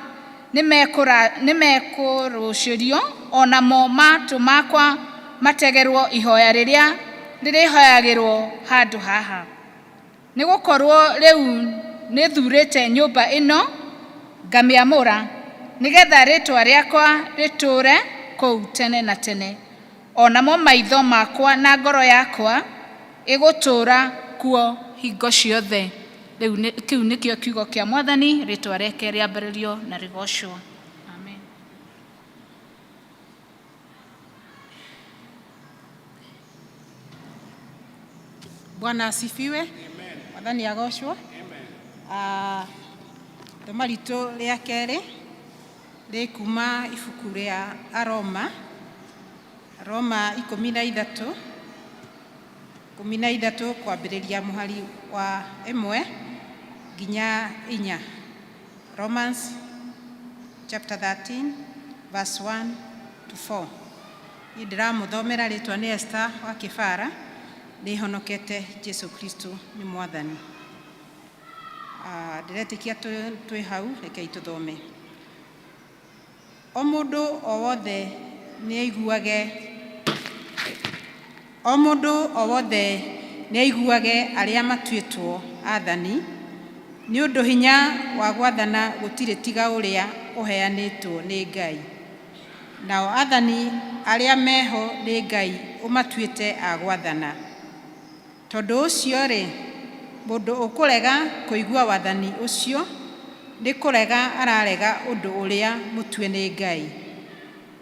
nĩmekũrũcĩrio, o namo matũ makwa mategerwo ihoya rĩrĩa rĩrĩhoyagĩrwo handũ haha. Nĩgũkorwo rĩu nĩthurĩte nyũmba ĩno ngamĩamũra, nĩgetha rĩĩtwa rĩakwa rĩtũũre kũu tene na tene. O namo maitho makwa na ngoro yakwa ĩgũtũũra kuo hingo ciothe. Rĩu kĩu nĩkĩo kiugo kĩa Mwathani, rĩĩtwa rĩake rĩambĩrĩrio na rĩgocwo. Amen. Bwana asifiwe. Mwathani agocwo. Thoma ritũ rĩa kerĩ Rĩkuma ibuku rĩa Aroma, Roma 13, 13 kwambĩrĩria mũhari wa 1 nginya 4. Romans chapter 13 verse 1 to 4. Niĩ ndĩramũthomera, rĩtwa nĩ Esther wa Kĩbara, nĩ honokete, Jesu Kristo nĩ Mwathani. Ah, ndĩretĩkia twĩ hau, rekei tũthome. O mũndũ o wothe nĩ aiguage, o mũndũ o wothe nĩ aiguage arĩa matuĩtwo aathani, nĩ ũndũ hinya wa gwathana gũtirĩ tiga ũrĩa ũheanĩtwo nĩ Ngai, nao aathani arĩa meho nĩ Ngai ũmatuĩte a gwathana. Tondũ ũcio-rĩ, mũndũ ũkũrega kũigua wathani ũcio nĩ kũrega ararega ũndũ ũrĩa mũtue nĩ Ngai,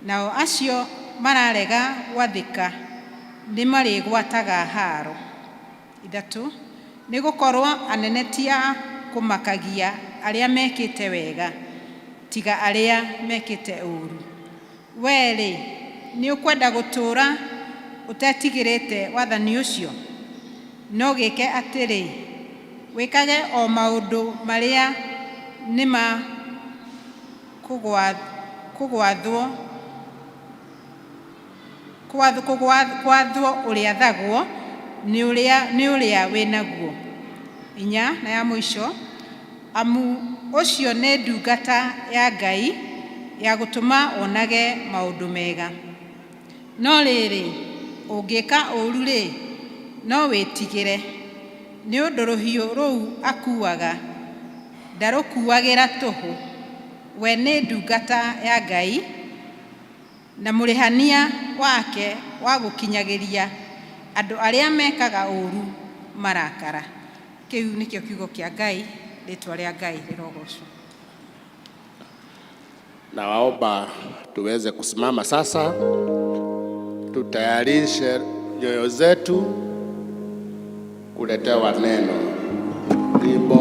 nao acio mararega gwathĩka nĩ marĩgwataga haro. 3, nĩ gũkorwo anene ti a kũmakagia arĩa mekĩte wega, tiga arĩa mekĩte ũũru. Wee-rĩ, nĩ ũkwenda gũtũũra ũtetigĩrĩte wathani ũcio? No gĩke atĩrĩ, wĩkage o maũndũ marĩa nĩ ma kũgwathwo ũrĩathagwo nĩ ũrĩa wĩnaguo. 4, na ya mũico, amu ũcio nĩ ndungata ya Ngai ya gũtũma wonage maũndũ mega. No rĩrĩ, ũngĩka ũũru-rĩ, no wĩtigĩre, nĩ ũndũ rũhiũ rũu akuaga ndarũkuagĩra tũhũ. We nĩ ndungata ya Ngai na mũrĩhania wake wa gũkinyagĩria andũ arĩa mekaga ũũru marakara. Kĩu nĩkĩo kiugo kĩa Ngai, rĩtwa rĩa Ngai rĩrogocwo. Nawaomba tuweze kusimama sasa, tutayarishe nyoyo zetu kuletewa neno. Wimbo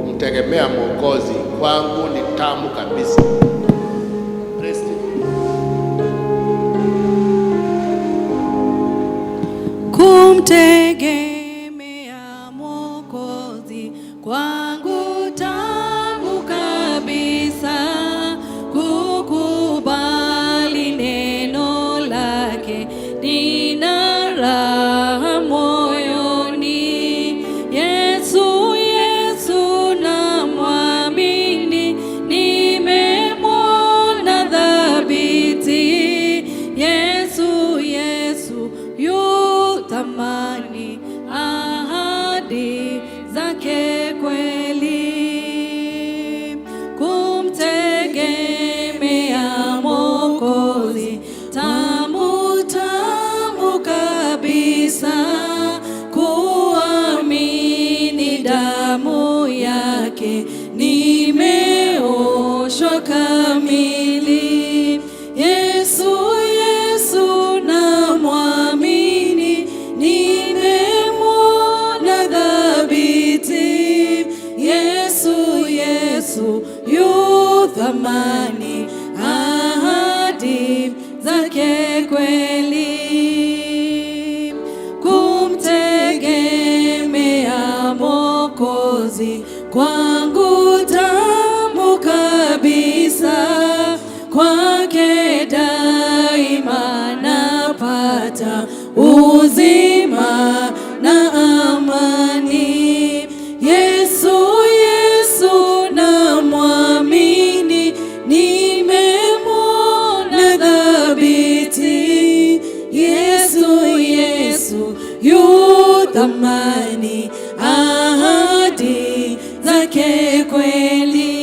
"Kumtegemea Mwokozi kwangu ni tamu kabisa". Praise the Kumtegemea Mwokozi kwangu tamu kabisa, kukubali neno lake nina raha moyoni. Yesu, Yesu namwamini, nimemwona thabiti. Yesu, Yesu yu thamani, ahadi zake kweli. Kumtegemea Mwokozi tamu tamu kabisa, kuamini damu yake nimeoshwa kamili. Yesu, Yesu namwamini, nimemwona thabiti. Yesu, Yesu yu thamani, ahadi zake kweli. Kumtegemea Mwokozi kwangu tamu kabisa, kwake daima napata uzima na amani. Yesu, Yesu namwamini, nimemwona thabiti. Yesu, Yesu yu thamani, ahadi zake kweli.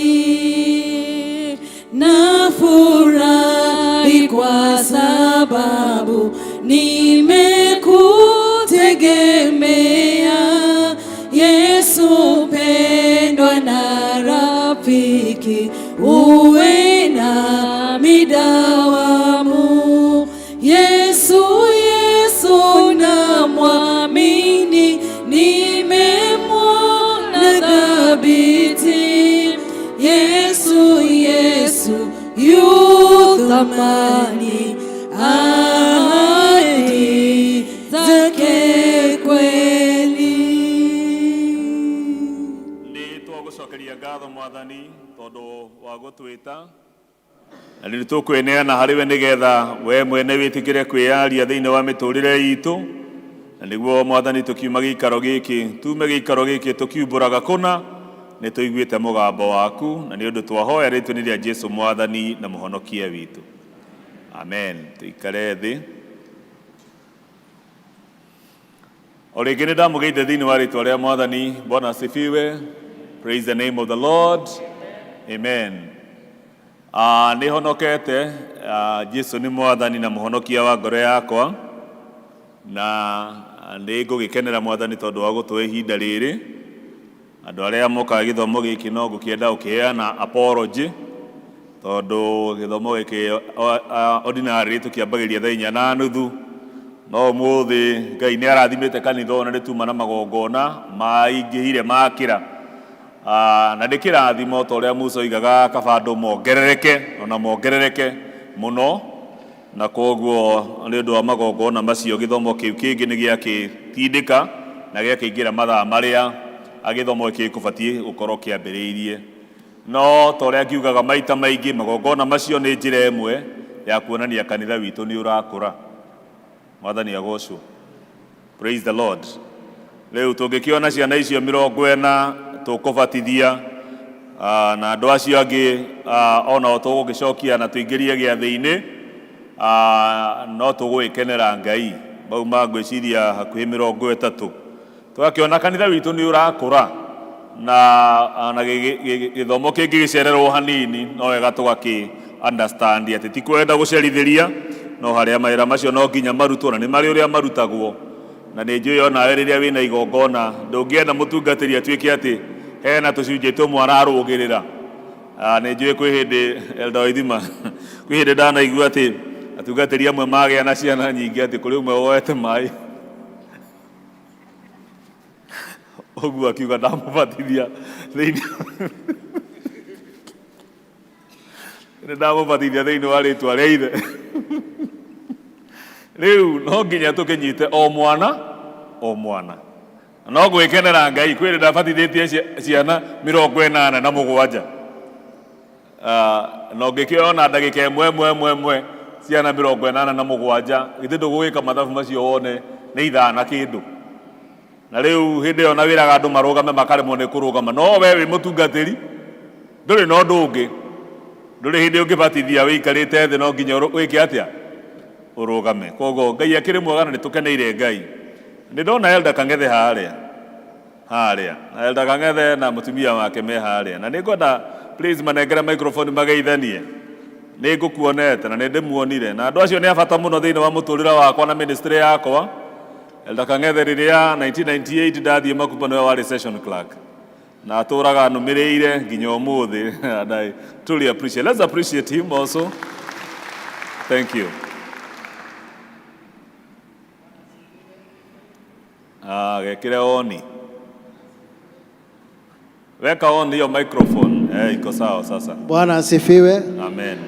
Nafurahi kwa sababu nimekutegemea Yesu, pendwa na rafiki, uwe nami dawamu. Yesu, Yesu namwamini, nimemwona thabiti. Yesu, Yesu yu zake kweli. Nĩ twagũcokeria ngatho Mwathani tondũ wa gũtwĩta na rĩu tũkwĩneana harĩ we nĩgetha we mwene wĩtĩkĩre kwĩyaria thĩinĩ wa mĩtũrĩre itũ, na nĩguo Mwathani tũkiuma gĩikaro gĩkĩ, tume gĩikaro gĩkĩ tũkiumbũraga kũna nĩ tũiguĩte mũgambo waku, na nĩ ũndũ twahoya rĩtwa-inĩ rĩa Jesu Mwathani na Mũhonokia witũ, amen. Tũikare thĩ. O rĩngĩ nĩ ndamũgeithia thĩinĩ wa rĩtwa rĩa Mwathani. Bwana asifiwe. Praise the name of the Lord. Amen. Nĩ honokete. Jesu nĩ Mwathani na Mũhonokia wa ngoro yakwa, na nĩ ngũgĩkenera Mwathani tondũ wa gũtũhe ihinda rĩrĩ. Andũ arĩa mokaga gĩthomo gĩkĩ, no ngũkĩenda gũkĩheana apology tondũ gĩthomo gĩkĩ ordinary tũkĩambagĩria thaa 4:30, no ũmũthĩ Ngai nĩ arathimĩte kanitha ũyũ na nĩ tuma na magongona maingĩhire makĩra. Na nĩ kĩrathimo ta ũrĩa Musa oigaga, kaba andũ mongerereke ona mongerereke mũno, na koguo nĩ ũndũ wa magongona macio gĩthomo kĩu kĩngĩ nĩ gĩakĩtindĩka na gĩakĩingĩra mathaa marĩa gĩthomo gĩkĩ gĩkũbatiĩ gũkorwo kĩambĩrĩirie. No ta ũrĩa ngiugaga maita maingĩ, magongona macio nĩ njĩra ĩmwe ya kuonania kanitha witũ nĩ ũrakũra. Mwathani agocwo. Praise the Lord. Rĩu tũngĩkĩona ciana icio 40 tũkũbatithia, na andũ acio angĩ onao tũgũgĩcokia na tũingĩrie gĩathĩ-inĩ, no tũgũgĩkenera Ngai. Mau ma ngwĩciria hakuhĩ 30, tũgakĩona kanitha witũ nĩ ũrakũra, na gĩthomo kĩngĩgĩcererwo hanini no wega tũgakĩ understand atĩ ti kwenda gũcerithĩria, no harĩa mawĩra macio no nginya marutwo na nĩ marĩ ũrĩa marutagwo. Na nĩ njũĩ onawe rĩrĩa wĩna igongona ndũngĩenda mũtungatĩri atuĩke atĩ hena tũcunjĩ tũmwe ararũgĩrĩra. Nĩ njũĩ kwĩ hĩndĩ, Elder Waithima, kwĩ hĩndĩ ndanaigua atĩ atungatĩri amwe magĩa na ciana nyingĩ atĩ kũrĩ ũmwe woete maĩ ũguo akiuga ndamũbatithia thĩinĩ, nĩ ndamũbatithia thĩinĩ wa rĩtwa rĩa Ithe. Rĩu no nginya tũkĩnyite o mwana o mwana. No gwĩkenera Ngai, kwĩ ndabatithĩtie ciana 87, na ũngĩkĩona ndagĩka ĩmwe ĩmwe ĩmwe ĩmwe ciana 87, githĩ ndũgũgĩka mathabu macio wone nĩ ithaa na kĩndũ? Na rĩu hĩndĩ ĩyo na wĩraga andũ marũgame makaremwo nĩ kũrũgama, no we wĩ mũtungatĩri ndũrĩ na ũndũ ũngĩ, ndũrĩ hĩndĩ ũngĩbatithia wĩikarĩte thĩ, no nginya wĩke atĩa? Ũrũgame. Koguo Ngai akĩrĩ mwega na nĩ tũkeneire Ngai. Nĩ ndona Elder Kang'ethe harĩa harĩa, na Elder Kang'ethe na mũtumia wake me harĩa, na nĩ ngwenda please manengere microphone mageithanie. Nĩ ngũkuonete na nĩ ndĩmuonire, na andũ acio nĩ a bata mũno thĩinĩ wa mũtũrĩre wakwa na ministry yakwa. Elder Kang'ethe, rĩrĩa 1998 ndathiĩ Makupa, nĩwe warĩ session clerk na atũraga anũmĩrĩire nginya ũmũthĩ, and I truly appreciate. Let's appreciate him also. Thank you. Gekire on. Weka on hiyo microphone. Iko sawa sasa. Bwana asifiwe. Amen.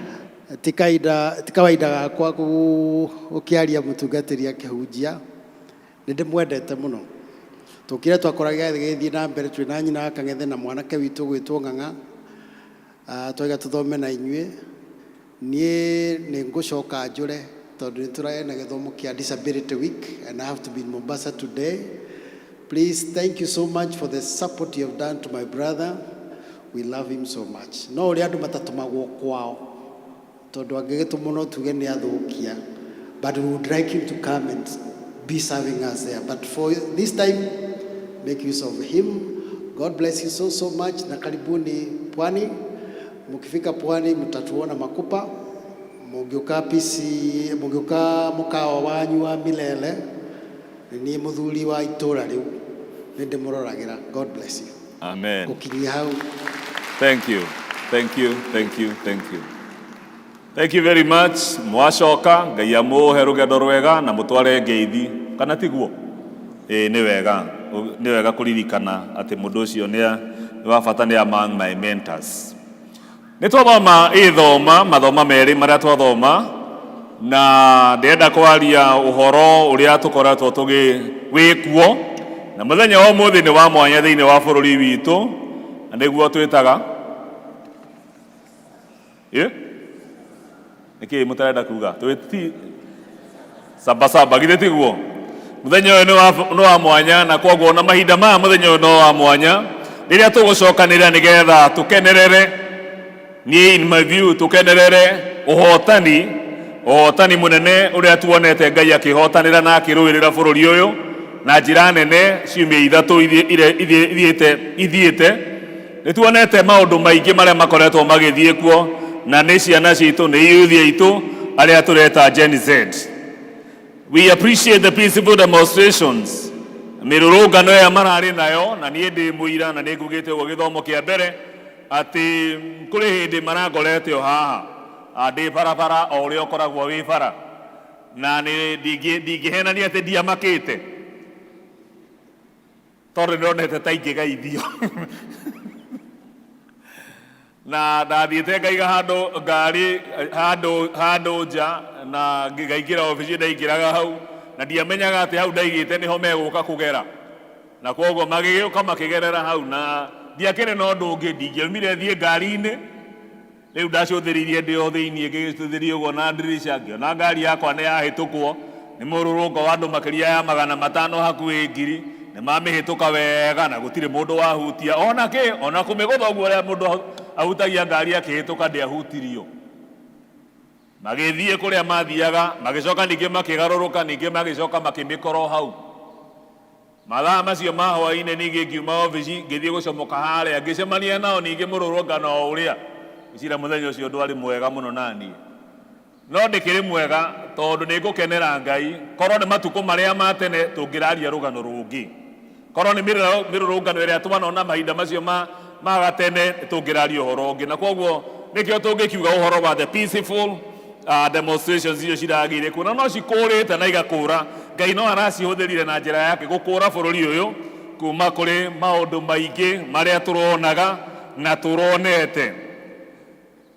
Ti kaida, ti kawaida gakwa gũkĩaria mũtungatĩri akĩhunjia. Nĩ ndĩmwendete mũno. Tũkire twakora gĩathĩ gĩgĩthiĩ na mbere twĩ na nyina wa Kang'ethe na mwanake witũ gwĩtwo Ng'ang'a. Twaiga tũthome na inyuĩ. Niĩ nĩ ngũcoka njũre tondũ nĩ tũrarĩ na gĩthomo kĩa Disability Week and I have to be in Mombasa today. Please, thank you so much for the support you have done to my brother. We love him so much. No ũrĩa andũ matatũmagwo kwao tondũ angĩgĩtũmwo no tuge nĩ athũkia, but we would like him to come and be serving us there. But for this time, make use of him. God bless you so so much, na karibuni Pwani. Mkifika Pwani mtatuona Makupa, mũngĩũka pisi, mũngĩũka mũkawa wanyu wa Milele, nĩ niĩ mũthuri wa itũra rĩu, nĩ ndĩmũroragĩra. God bless you. Amen. Gũkinyia hau. Thank you. Thank you. Thank you. Thank you. Thank you very much. Mwacoka, Ngai amũhe rũgendo rwega na mũtware ngeithi. Kana tiguo? Ĩĩ, nĩ wega. Nĩ wega kũririkana atĩ mũndũ ũcio nĩ wa bata, nĩ among my mentors. Nĩ twathoma ithoma, mathoma merĩ marĩa twathoma. Na ndĩrenda kwaria ũhoro ũrĩa tũkoretwo tũgĩ wĩkuo na mũthenya wa ũmũthĩ nĩ wa mwanya thĩinĩ wa bũrũri witũ na nĩguo twĩtaga ĩ nĩkĩ mũtarenda kuga twĩti sabasaba githĩ tiguo mũthenya ũyũ nĩ wa- nĩ wa mwanya na kwoguo na mahinda maya mũthenya ũyũ no wa mwanya rĩrĩa tũgũcokanĩrĩra nĩgetha tũkenerere niĩ in my view tũkenerere ũhotani ũhotani mũnene ũrĩa tuonete Ngai akĩhotanĩra na akĩrũĩrĩra bũrũri ũyũ na njĩra nene ciumia ithatũ ithiĩ- ire- ithiĩ- ithiĩte ithiĩte nĩ tuonete maũndũ maingĩ marĩa makoretwo magĩthiĩ kuo na nĩ ciana citũ nĩ yuthi aitũ arĩa tũreta Gen Z. We appreciate the peaceful demonstrations mĩrũrũngano ĩrĩa mararĩ nayo na niĩ ndĩ mũira na nĩ ngugĩte ũguo gĩthomo kĩa mbere atĩ kũrĩ hĩndĩ marangoreteo haha Ah, ndĩ barabara o ũrĩa ũkoragwo wĩ bara na nĩ ndingĩ- ndingĩhenania atĩ ndiamakĩte tondũ nĩndonete ta ingĩgeithio na ndathiĩte ngaiga handũ ngari handũ handũ nja na ngaingĩra obici ndaingĩraga hau na ndiamenyaga atĩ hau ndaigĩte nĩho megũka kũgera na kwoguo magĩgĩũka makĩgerera hau na ndiakĩrĩ na ũndũ ũngĩ ndingĩaumire thiĩ ngari-inĩ rĩu ndacũthĩrĩirie ndĩ o thĩiniĩ ngĩgĩcũthĩria ũguo na ndirica ngĩona ngari yakwa nĩ yahĩtũkwo nĩ mũrũrũngo wa andũ makĩria ya magana matano hakuhĩ ngiri nĩ mamĩhĩtũka wega na gũtirĩ mũndũ wahutia ona kĩ ona kũmĩgũtha ũguo ũrĩa mũndũ ahutagia ngari akĩhĩtũka ndĩahutirio magĩthiĩ kũrĩa mathiaga magĩcoka ningĩ makĩgarũrũka ningĩ magĩcoka makĩmĩkora o hau mathaa macio ma hwaĩ-inĩ ningĩ ngiuma obici ngĩthiĩ gũcomoka harĩa ngĩcemania nao ningĩ mũrũrũngano o ũrĩa ngĩcira mũthenya ũcio ndwarĩ mwega mũno naniĩ no ndĩkĩrĩ mwega tondũ nĩ ngũkenera Ngai korwo nĩ matukũ marĩa ma tene tũngĩraria rũgano rũngĩ korwo nĩ mĩrũrũ- mĩrũrũngano ĩrĩa twanona mahinda macio ma ma gatene tũngĩraria ũhoro ũngĩ na kwoguo nĩkĩo tũngĩkiuga ũhoro wa the peaceful demonstrations icio ciragĩire kuo na no cikũrĩte na igakũra Ngai no aracihũthĩrire na njĩra yake gũkũra bũrũri ũyũ kuma kũrĩ maũndũ maingĩ marĩa tũronaga na tũronete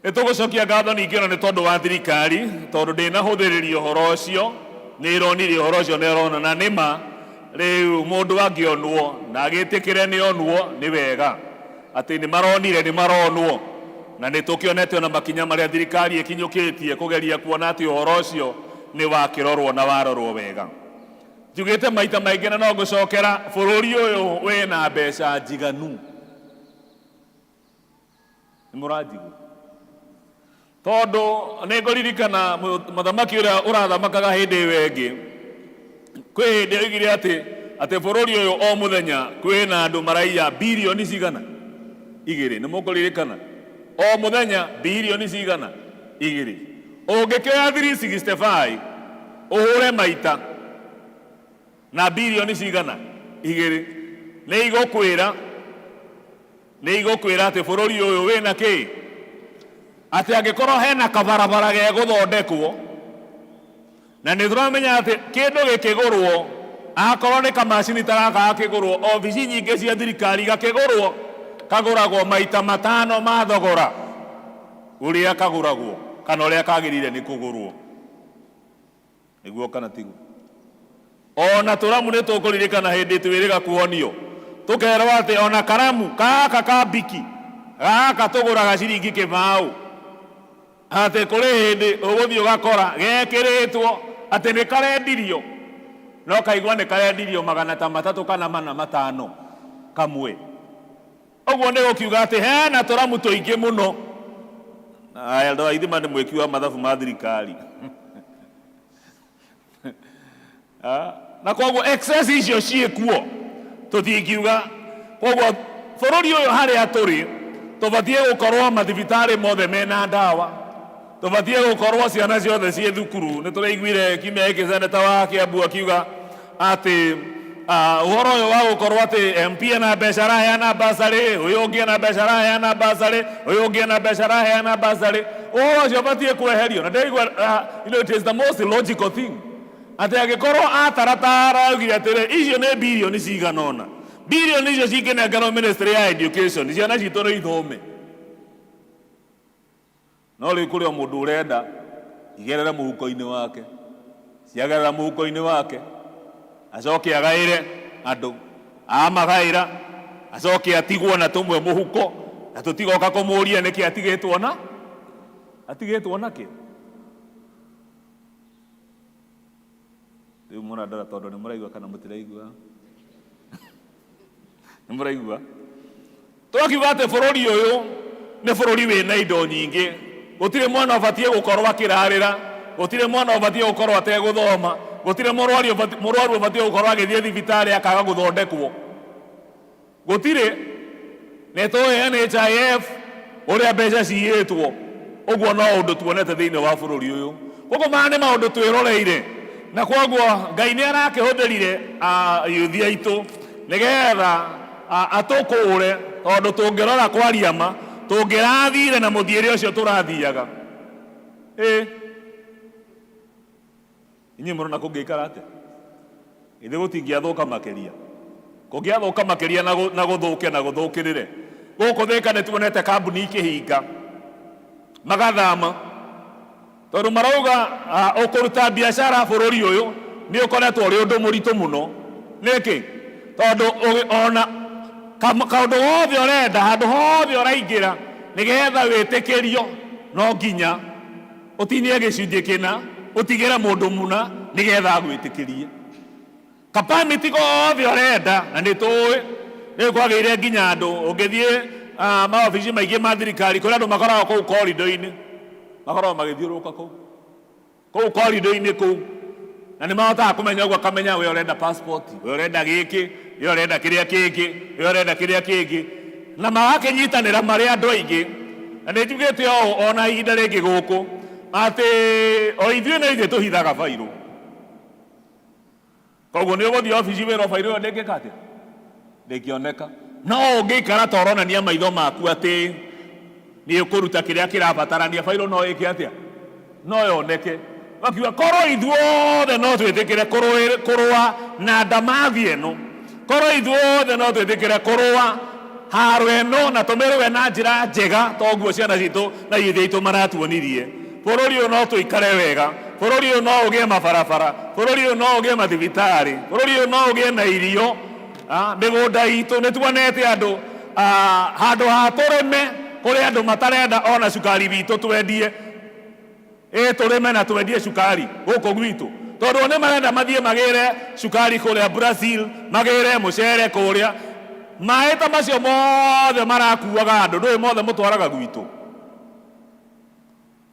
nĩ tũgũcokia ngatho ningĩ ona nĩ tondũ wa thirikari tondũ ndĩnahũthĩrĩria ũhoro ũcio nĩ ĩronire ũhoro ũcio nĩ ĩrona na nĩma rĩu mũndũ angĩonwo na agĩtĩkĩre nĩ onwo nĩ wega atĩ nĩ maronire nĩ maronwo na nĩ tũkĩonete ona makinya marĩa thirikari ĩkinyũkĩtie kũgeria kuona atĩ ũhoro ũcio nĩ wakĩrorwo na warorwo wega njugĩte maita maingĩ na no ngũcokera bũrũri ũyũ wĩna mbeca njiganu nĩ mũranjigua tondũ nĩ ngũririkana mũthamaki ũrĩa ũrathamakaga hĩndĩ ĩyo ĩngĩ kwĩ hĩndĩ oigire atĩ atĩ bũrũri ũyũ o mũthenya kwĩna andũ maraiya birioni cigana igĩrĩ nĩ mũkũririkana o mũthenya birioni cigana igĩrĩ ũngĩkĩoya 365 ũhũre maita na birioni cigana igĩrĩ nĩ igũkwĩra nĩ igũkwĩra atĩ bũrũri ũyũ wĩna kĩ atĩ angĩkorwo hena kabarabara gegũthondekwo na nĩ tũramenya atĩ kĩndũ gĩkĩgũrwo akorwo nĩ kamacini ta gaka gakĩgũrwo obici nyingĩ cia thirikari gakĩgũrwo kagũragwo maita matano ma thogora ũrĩa kagũragwo kana ũrĩa kagĩrĩire nĩ kũgũrwo nĩguo kana tiguo ona tũramu nĩ tũkũririkana hĩndĩ twĩrĩga kuonio tũkerwo atĩ ona karamu gaka ka mbiki gaka tũgũraga ciringi kĩbaũ atĩ kũrĩ hĩndĩ ũgũthiĩ ũgakora gekĩrĩtwo atĩ nĩ karendirio no kaigua nĩ karendirio magana ta matatũ kana mana matano kamwe ũguo nĩ gũkiuga atĩ hena tũramu tũingĩ mũno aya andũ a ithima nĩ mwĩki wa mathabu ma thirikari Ah, na koguo excess icio ciĩkuo tũtingiuga koguo bũrũri ũyũ harĩa tũrĩ tũbatiĩ gũkorwo mathibitarĩ mothe mena ndawa tũbatiĩ gũkorwo ciana ciothe ciĩ thukuru nĩ tũraiguire kiumia gĩkĩ seneta wa Kiambu akiuga atĩ ah, ũhoro ũyũ wa gũkorwo atĩ MP ena mbeca araheana basarĩ ũyũ ũngĩ ena mbeca araheana basarĩ ũyũ ũngĩ ena mbeca araheana basarĩ ũhoro ũcio ũbatiĩ kweherio na ndĩraigua it is the most logical thing atĩ angĩkorwo ataratara augire atĩrĩ icio nĩ birioni cigana ũna birioni icio cingĩnengerwo ministry ya education ciana citũ nĩ ithome no rĩu kũrĩ o mũndũ ũrenda Igerere mũhuko-inĩ wake. Ciagerera mũhuko-inĩ wake, acoke agaĩre andũ. Amagaĩra, acoke atigwo na tũmwe mũhuko, na tũtigoka kũmũria nĩkĩ atigĩtwo na atigĩtwo nakĩ. Rĩu mũrandora tondũ nĩ mũraigua kana mũtiraigua? Nĩ mũraigua? Tũgakiuga atĩ bũrũri ũyũ nĩ bũrũri wĩna indo nyingĩ. Gũtirĩ mwana ũbatiĩ gũkorwo akĩrarĩra, gũtirĩ mwana ũbatiĩ gũkorwo ategũthoma, gũtirĩ mũrwaru ũbatiĩ gũkorwo agĩthiĩ thibitarĩ akaga gũthondekwo. Gũtirĩ. Nĩ tũĩ NHIF ũrĩa mbeca ciyĩtwo, ũguo no ũndũ tuonete thĩinĩ wa bũrũri ũyũ. Koguo maya nĩ maũndũ twĩroreire, na koguo Ngai nĩ arakĩhũthĩrire yuthi aitũ nĩgetha atũkũũre, tondũ tũngĩrora kwaria ma, tũngĩrathire na mũthiĩre ũcio tũrathiaga. Ĩ inyuĩ mũrona kũngĩikara atĩa? Githĩ gũtingĩathũka makĩria? Kũngĩathũka makĩria na gũthũke na gũthũkĩrĩre. Gũkũ Thĩka nĩ tuonete kambuni ikĩhinga, magathama, tondũ marauga ũkũruta biacara bũrũri ũyũ nĩ ũkoretwo ũrĩ ũndũ mũritũ mũno. Nĩkĩ? Tondũ ona kaũndũ gothe ũrenda, handũ hothe ũraingĩra nĩgetha wĩtĩkĩrio, no nginya ũtinie gĩcunjĩ kĩna, ũtigĩre mũndũ mũna nĩgetha agwĩtĩkĩrie. Kapamiti gothe ũrenda, na nĩ tũĩ rĩu kwagĩire nginya andũ ũngĩthiĩ maobici maingĩ ma thirikari kũrĩa andũ makoragwo kũu korido-inĩ, makoragwo magĩthiũrũrũka kũu korido-inĩ kũu, na nĩ mahotaga kũmenya ũguo, akamenya we ũrenda passport, we ũrenda gĩkĩ, we ũrenda kĩrĩa kĩngĩ, we ũrenda kĩrĩa kĩngĩ, na magakĩnyitanĩra marĩ andũ aingĩ. Na nĩ njugĩte ũũ ona ihinda rĩngĩ gũkũ atĩ o ithuĩ no ithuĩ tũhithaga bairũ. Koguo nĩ ũgũthiĩ obici wĩrwo bairũ ĩyo ndĩngĩka atĩa, ndĩngĩoneka. No ũngĩikara ta ũronania maitho maku atĩ nĩ ũkũruta kĩrĩa kĩrabatarania, bairũ no ĩke atĩa, no yoneke. Makiuga korwo ithuothe no twĩtĩkĩre kũrũa na ndamathi ĩno, korwo ithuothe no twĩtĩkĩre kũrũa haro ĩno na tũmĩrũe na njĩra njega toguo ciana citũ na ithe aitũ maratuonirie, bũrũri ũyũ no tũikare wega, bũrũri ũyũ no ũgĩe mabarabara, bũrũri ũyũ no ũgĩe mathibitarĩ, bũrũri ũyũ no ũgĩe na irio. Mĩgũnda itũ nĩ tuonete andũ handũ ha tũrĩme kũrĩ andũ matarenda ona cukari witũ twendie. Ĩ tũrĩme na twendie cukari gũkũ gwitũ, tondũ nĩ marenda mathiĩ magĩre cukari kũrĩa Brazil, magĩre mũcere kũrĩa. Maĩ ta macio mothe marakuaga andũ, ndũĩ mothe mũtwaraga gwitũ.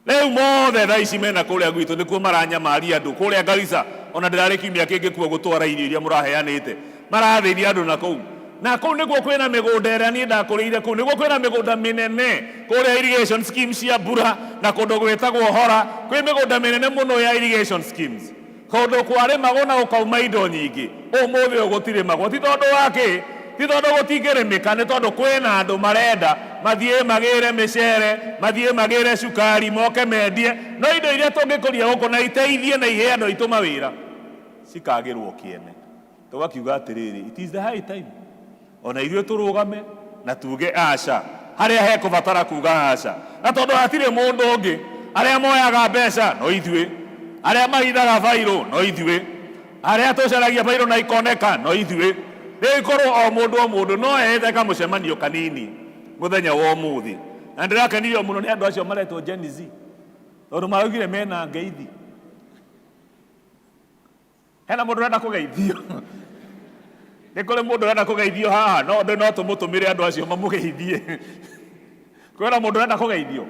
Rĩu mothe thaa ici mena kũrĩa gwitũ nĩkuo maranyamaria andũ kũrĩa Garissa, ona ndĩrarĩ kiumia kĩngĩ kuo gũtwara irio iria mũraheanĩte, marathĩnia andũ na kũu. Na kũu nĩkuo kwĩna mĩgũnda ĩrĩa niĩ ndakũrĩire kũu, nĩkuo kwĩna mĩgũnda mĩnene kũrĩa irrigation schemes cia mbura na kũndũ gwĩtagwo Hora, kwĩ mĩgũnda mĩnene mũno ya irrigation schemes. Kũndũ kwarĩmagwo na gũkauma indo nyingĩ, ũmũthĩ ũyũ gũtirĩmagwo. Ti tondũ wa kĩ? Ti tondũ gũtingĩrĩmĩka, nĩ tondũ kwĩna andũ marenda mathiĩ magĩre mĩcere, mathiĩ magĩre cukari, moke mendie. No indo iria tũngĩkũria gũkũ na iteithie na ihe andũ aitũ mawĩra, cikagĩrwo kĩene. Tũgakiuga atĩrĩrĩ, it is the high time ona ithuĩ tũrũgame na tuge aca harĩa hekũbatara kuga aca. Na tondũ hatirĩ mũndũ ũngĩ, arĩa moyaga mbeca no ithuĩ, arĩa mahithaga bairũ no ithuĩ, arĩa tũcaragia bairũ na ikoneka no ithuĩ. Rĩu korwo o mũndũ o mũndũ no eĩte kamũcemanio kanini mũthenya wa ũmũthĩ. Na ndĩrakenirio mũno nĩ andũ acio maretwo Gen Z, tondũ maraugire mena ngeithi. Hena mũndũ ũrenda kũgeithio? Nĩ kũrĩ mũndũ ũrenda kũgeithio haha? No no tũmũtũmĩre andũ acio mamũgeithie. Kwĩna mũndũ ũrenda kũgeithio?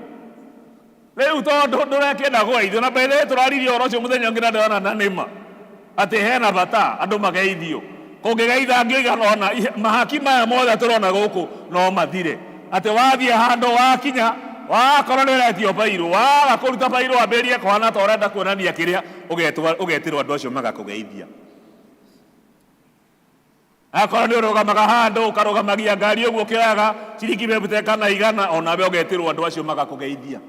Rĩu tondũ ndũrekĩenda kũgeithio, na by the way tũraririe ũhoro ũcio mũthenya ũngĩ na ndĩrona na nĩma atĩ hena bata andũ mageithio. Kũngĩgeithangio igana ũna, mahaki maya mothe tũrona gũkũ no mathire. Atĩ wathiĩ handũ wakinya, wakorwo nĩ ũretio bairũ, waga kũruta bairũ wambĩrĩrie kũhana ta ũrenda kuonania kĩrĩa, ũgetĩrwo andũ acio magakũgeithia. Akorwo nĩ ũrũgamaga handũ, ũkarũgamagia ngari ũguo ũkĩoyaga ciringi mĩrongo kana 100, onawe ũgetĩrwo andũ acio magakũgeithia.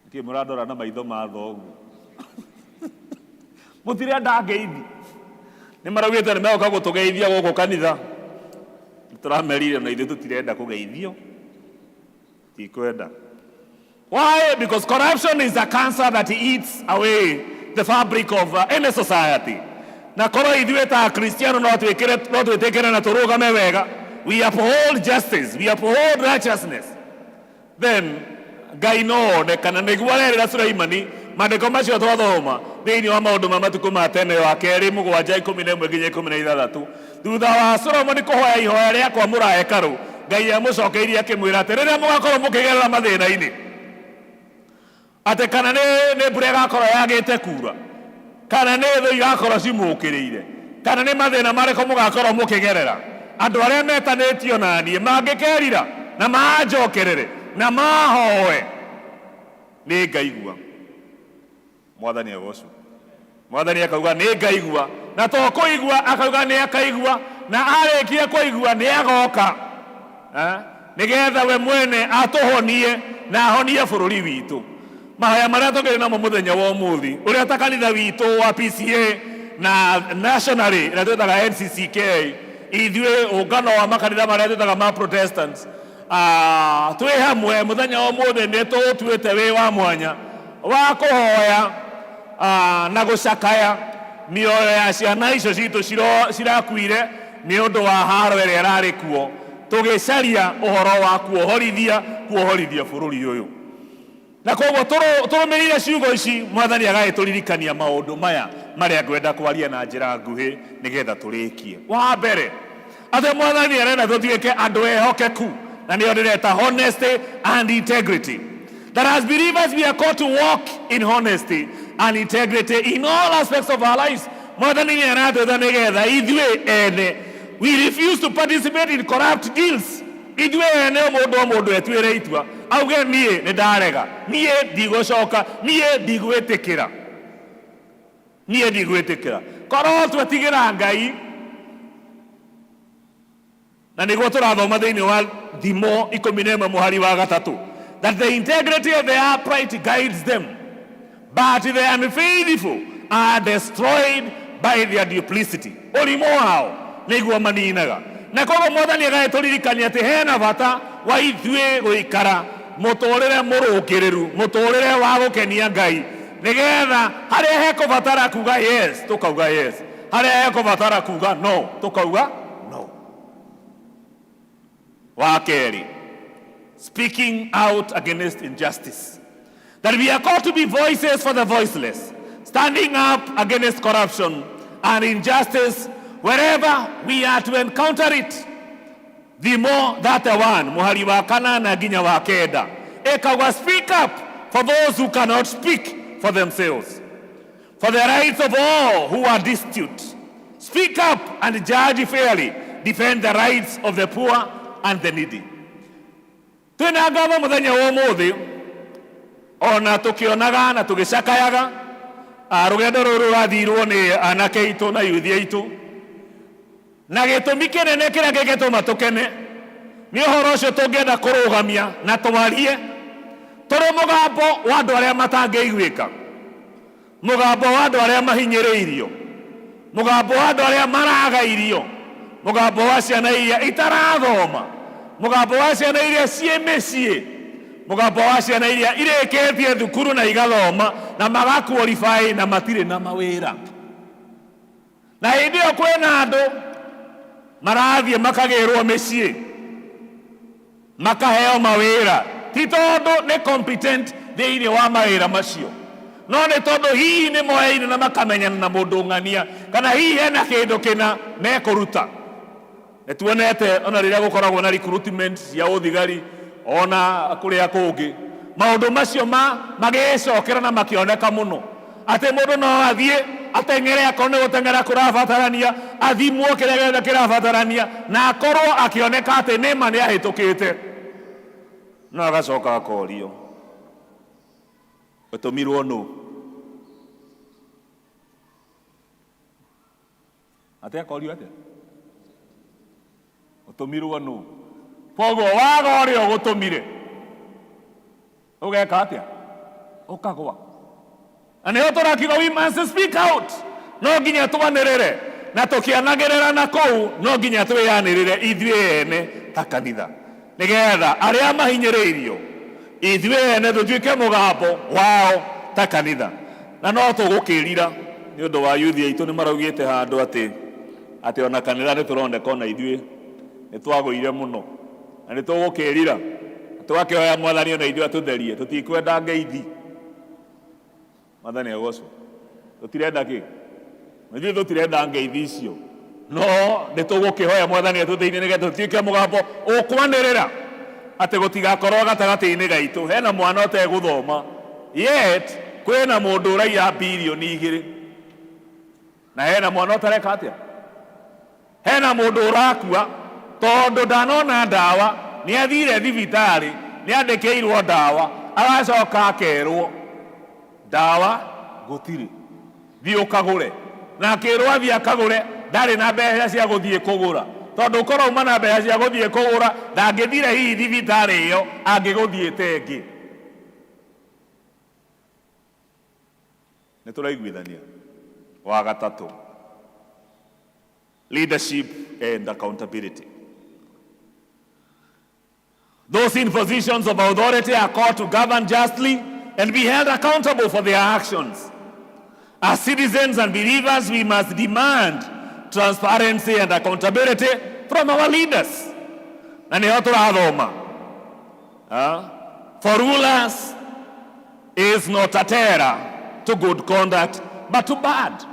Nĩkĩ mũrandora na maitho ma thoguo? Mũtirenda ngeithi? Nĩ maraugĩte nĩ megũka gũtũgeithia gũkũ kanitha. Tũramerire na ithuĩ tũtirenda kũgeithio. Tikwenda. Why? Because corruption is a cancer that eats away the fabric of any society. Na korwo ithuĩ ta Akristiano no twĩkĩre no twĩtĩkĩre na tũrũgame wega, we uphold justice, we uphold righteousness, then Ngai no one kana nĩguo arerĩra Suleimani maandĩko macio twathoma thĩinĩ wa maũndũ ma matukũ ma tene wa kerĩ mũgwanja ikũmi na ĩmwe nginya ikũmi na ithathatũ. Thutha wa Solomoni kũhoya ihoya rĩa kwamũra hekarũ, Ngai amũcokeirie akĩmwĩra atĩ rĩrĩa mũgakorwo mũkĩgerera mathĩna-inĩ, atĩ kana nĩ nĩ mbura ĩgakorwo yagĩte kura, kana nĩ thũ igakorwo cimũkĩrĩire, kana nĩ mathĩna marĩkũ mũgakorwo mũkĩgerera, andũ arĩa metanĩtio na niĩ mangĩkerira na manjokerere na mahoe, nĩ ngaigua. Mwathani agocwo. Mwathani akauga nĩ ngaigua, na to kũigua akauga nĩ akaigua, na arĩkia kũigua nĩ agoka, eh? Nĩgetha we mwene atũhonie na ahonie bũrũri witũ. Mahoya marĩa tũkĩrĩ namo mũthenya wa ũmũthĩ, ũrĩa ta kanitha witũ wa PCA na nationally ĩrĩa twĩtaga NCCK, ithuĩ ũngano wa makanitha marĩa twĩtaga ma Protestants, twĩ hamwe mũthenya wa ũmũthĩ nĩ tũũtuĩte wĩ wa mwanya wa kũhoya na gũcakaya mĩoyo ya ciana icio citũ cirakuire nĩ ũndũ wa haro ĩrĩa ĩrarĩ kuo, tũgĩcaria ũhoro wa kuohorithia kuohorithia bũrũri ũyũ. Na koguo tũrũmĩrĩire ciugo ici, Mwathani agagĩtũririkania maũndũ maya marĩa ngwenda kwaria na njĩra nguhĩ nĩgetha tũrĩkie. Wa mbere, atĩ Mwathani arenda tũtuĩke andũ ehokeku, na nĩyo ndĩreta honesty and integrity. That as believers we are called to walk in honesty and integrity in all aspects of our lives. Mwathani nĩ aratwĩta nĩgetha ithuĩ ene we refuse to participate in corrupt deals. Ithuĩ ene o mũndũ o mũndũ etuĩre itua auge niĩ nĩ ndarega, niĩ ndigũcoka, niĩ ndigwĩtĩkĩra, niĩ ndigwĩtĩkĩra. Korwo twetigĩra Ngai, na nĩguo tũrathoma thĩinĩ wa Thimo 11 mũhari wa 3, that the integrity of the upright guides them, but the unfaithful are destroyed by their duplicity. Ũrimũ wao nĩguo maninaga. Na koguo Mwathani agagĩtũririkania atĩ hena bata wa ithuĩ gũikara mũtũrĩre mũrũngĩrĩru, mũtũrĩre wa gũkenia Ngai, nĩgetha harĩa hekũbatara kuga yes tũkauga yes, harĩa hekũbatara kuga no tũkauga no. Wa kerĩ, speaking out against injustice. That we are called to be voices for the voiceless, standing up against corruption and injustice wherever we are to encounter it. Thimo 31 mũhari wa 8 nginya wa 9 ĩkauga, speak up for those who cannot speak for themselves, for the rights of all who are destitute. Speak up and judge fairly, defend the rights of the poor and the needy. Twĩna ngatho mũthenya wa ũmũthĩ, ona tũkĩonaga na tũgĩcakayaga rũgendo rũrũ rũrathirwo nĩ anake aitũ na yuthi aitũ, na gĩtũmi kĩnene kĩrĩa kĩngĩtũma tũkene nĩ ũhoro ũcio tũngĩenda kũrũgamia na twarie tũrĩ mũgambo wa andũ arĩa matangĩiguĩka, mũgambo wa andũ arĩa mahinyĩrĩirio, mũgambo wa andũ arĩa maraga irio, mũgambo wa ciana iria itarathoma, mũgambo wa ciana iria ciĩ mĩciĩ, mũgambo wa ciana iria irĩkĩtie thukuru na igathoma na magaqualify na matirĩ na mawĩra. Na hĩndĩ ĩyo kwĩna andũ marathiĩ makagĩrwo mĩciĩ, makaheo mawĩra, ti tondũ nĩ competent thĩinĩ wa mawĩra macio, no nĩ tondũ hihi nĩ moyaine na makamenyana na mũndũ ng'ania, kana hihi hena kĩndũ kĩna mekũruta. Nĩ tuonete ona rĩrĩa gũkoragwo na recruitment cia ũthigari ona kũrĩa kũngĩ, maũndũ macio magĩcokera na makĩoneka mũno atĩ mũndũ no athiĩ ateng'ere, akorwo nĩ gũteng'era kũrabatarania, athimwo kĩrĩa gĩothe kĩrabatarania, na akorwo akĩoneka atĩ nĩma nĩ ahĩtũkĩte, no agacoka akorio ũtũmirwo nũ? Atĩ akorio atĩa? Ũtũmirwo nũ? Koguo waga ũrĩa ũgũtũmire ũgeka atĩa? Ũkagwa. Na nĩho tũrakiuga we must speak out. No nginya twanĩrĩre, na tũkĩanagĩrĩra na kũu no nginya twĩyanĩrĩre ithuĩ ene ta kanitha. Nĩgetha arĩa mahinyĩrĩirio ithuĩ ene tũtuĩke mũgambo wao ta kanitha. Na no tũgũkĩrira nĩ ũndũ wa yuthi aitũ nĩ maraugĩte handũ atĩ atĩ ona kanitha nĩ tũroneka ona ithuĩ nĩ twagũire mũno na nĩ tũgũkĩrira tũgakĩhoya Mwathani ona ithuĩ atũtherie. Tũtikwenda ngeithi. Mwathani agocwo. Tũtirenda kĩ? Ithuĩ tũtirenda ngeithi icio, no nĩ tũgũkĩhoya Mwathani atũteithie nĩgetha tũtuĩke mũgambo ũkwanĩrĩra atĩ gũtigakorwo gatagatĩ-inĩ gaitũ hena mwana ũtegũthoma, yet kwĩna mũndũ ũraiya birioni 2, na hena mwana ũtareka atĩa, hena mũndũ ũrakua tondũ ndanona ndawa. Nĩ athire thibitarĩ, nĩ andĩkĩirwo ndawa, agacoka akerwo ndawa gũtirĩ, thiĩ ũkagũre. Na akĩrwo athiĩ akagũre, ndarĩ na mbeca cia gũthiĩ kũgũra, tondũ ũkorwo uma na mbeca cia gũthiĩ kũgũra, ndangĩthire hihi thibitarĩ ĩyo angĩgũthiĩte ĩngĩ. Nĩ tũraiguithania? Wa gatatũ, leadership and accountability. Those in positions of authority are called to govern justly and be held accountable for their actions. As citizens and believers, we must demand transparency and accountability from our leaders. Na nĩho tũrathoma. Ah? For rulers is not a terror to good conduct, but to bad.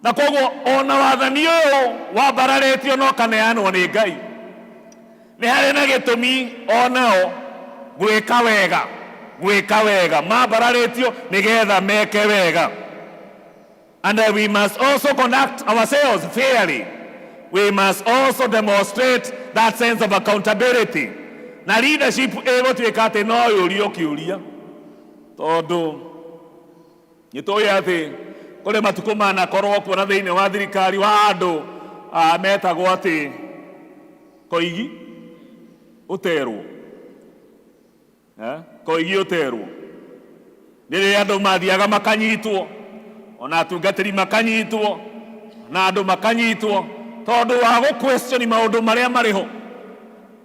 Na koguo ona wathani ũyũ wambararĩtio no kaneanwo nĩ Ngai, nĩ harĩ na gĩtũmi onao gwĩka wega, gwĩka wega mambararĩtio nĩgetha meke wega. And we must also conduct ourselves fairly. We must also demonstrate that sense of accountability. Na leadership ĩgũtuĩka atĩ no yũrio kĩũria, tondũ nĩ tũĩ atĩ kũrĩ matukũ manakorwo kuona thĩinĩ wa thirikari wa andũ metagwo atĩ koigi ũterwo. Eh? Koigi ũterwo rĩrĩa andũ mathiaga makanyitwo, ona atungatĩri makanyitwo na andũ makanyitwo tondũ wa gũ question maũndũ marĩa marĩ ho.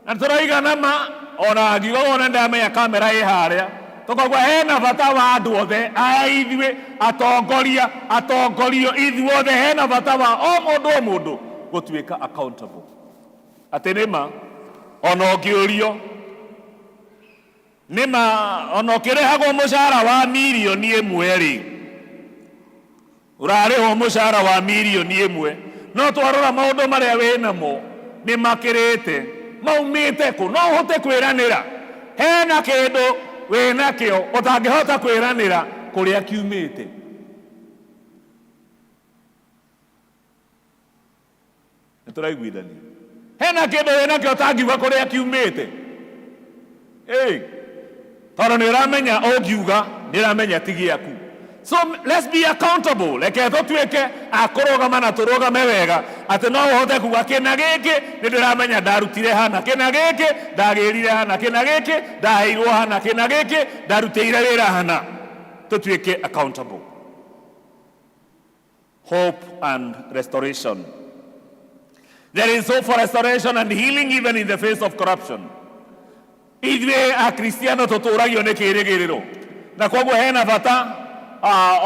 Na tũroiga nama ona ngiuga wona ndamenya kamera ĩ harĩa, tũkauga hena bata wa andũ othe aya, ithuĩ atongoria, atongorio, ithuothe, hena bata wa o mũndũ o mũndũ gũtuĩka accountable, atĩ nĩma ona ũngĩũrio nĩma ona ũkĩrĩhagwo mũcara wa 1 million rĩ, ũrarĩhwo mũcara wa 1 million, no twarora maũndũ marĩa wĩ namo nĩ makĩrĩte, maumĩte kũ? No ũhote kwĩranĩra hena kĩndũ wĩ nakĩo ũtangĩhota kwĩranĩra kũrĩa kiumĩte? Nĩ tũraiguithania? Hena kĩndũ wĩ nakĩo ũtangiuga kũrĩa kiumĩte? Ĩ tondũ nĩ ũramenya ũngiuga nĩ ũramenya ti gĩaku. So let's be accountable. Reke tũtuĩke a kũrũgama na tũrũgame wega, atĩ no ũhote kuga kĩna gĩkĩ nĩ ndĩramenya ndarutire hana, kĩna gĩkĩ ndagĩrire hana, kĩna gĩkĩ ndaheirwo hana, kĩna gĩkĩ ndarutĩire wĩra hana. Tũtuĩke accountable. Hope and restoration. There is hope for restoration and healing even in the face of corruption. Ithuĩ Akristiano tũtũragio nĩ kĩĩrĩgĩrĩro, na koguo hena bata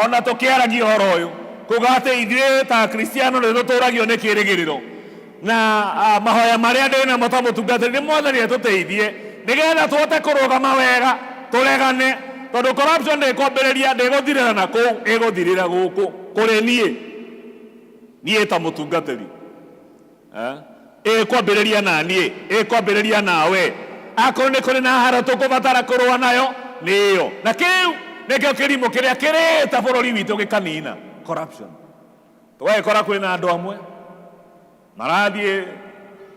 ona tũkĩaragia ũhoro ũyũ kuga atĩ ithuĩ ta Akristiano nĩ tũtũragio nĩ kĩĩrĩgĩrĩro. Na mahoya marĩa ndĩ namo ta mũtungatĩri nĩ Mwathani atũteithie nĩgetha tũhote kũrũgama wega tũregane, tondũ corruption ndĩkwambĩrĩria, ndĩgũthirĩra na kũu, ĩgũthirĩra gũkũ kũrĩ niĩ, niĩ ta mũtungatĩri. Eh? Ĩkwambĩrĩria na niĩ, ĩkwambĩrĩria nawe. Akorwo nĩ kũrĩ na haro tũkũbatara kũrũa nayo, nĩyo na kĩu nĩkĩo kĩrimũ kĩrĩa kĩrĩte bũrũri witũ gĩkanina, corruption. Tũgagĩkora kwĩna andũ amwe marathiĩ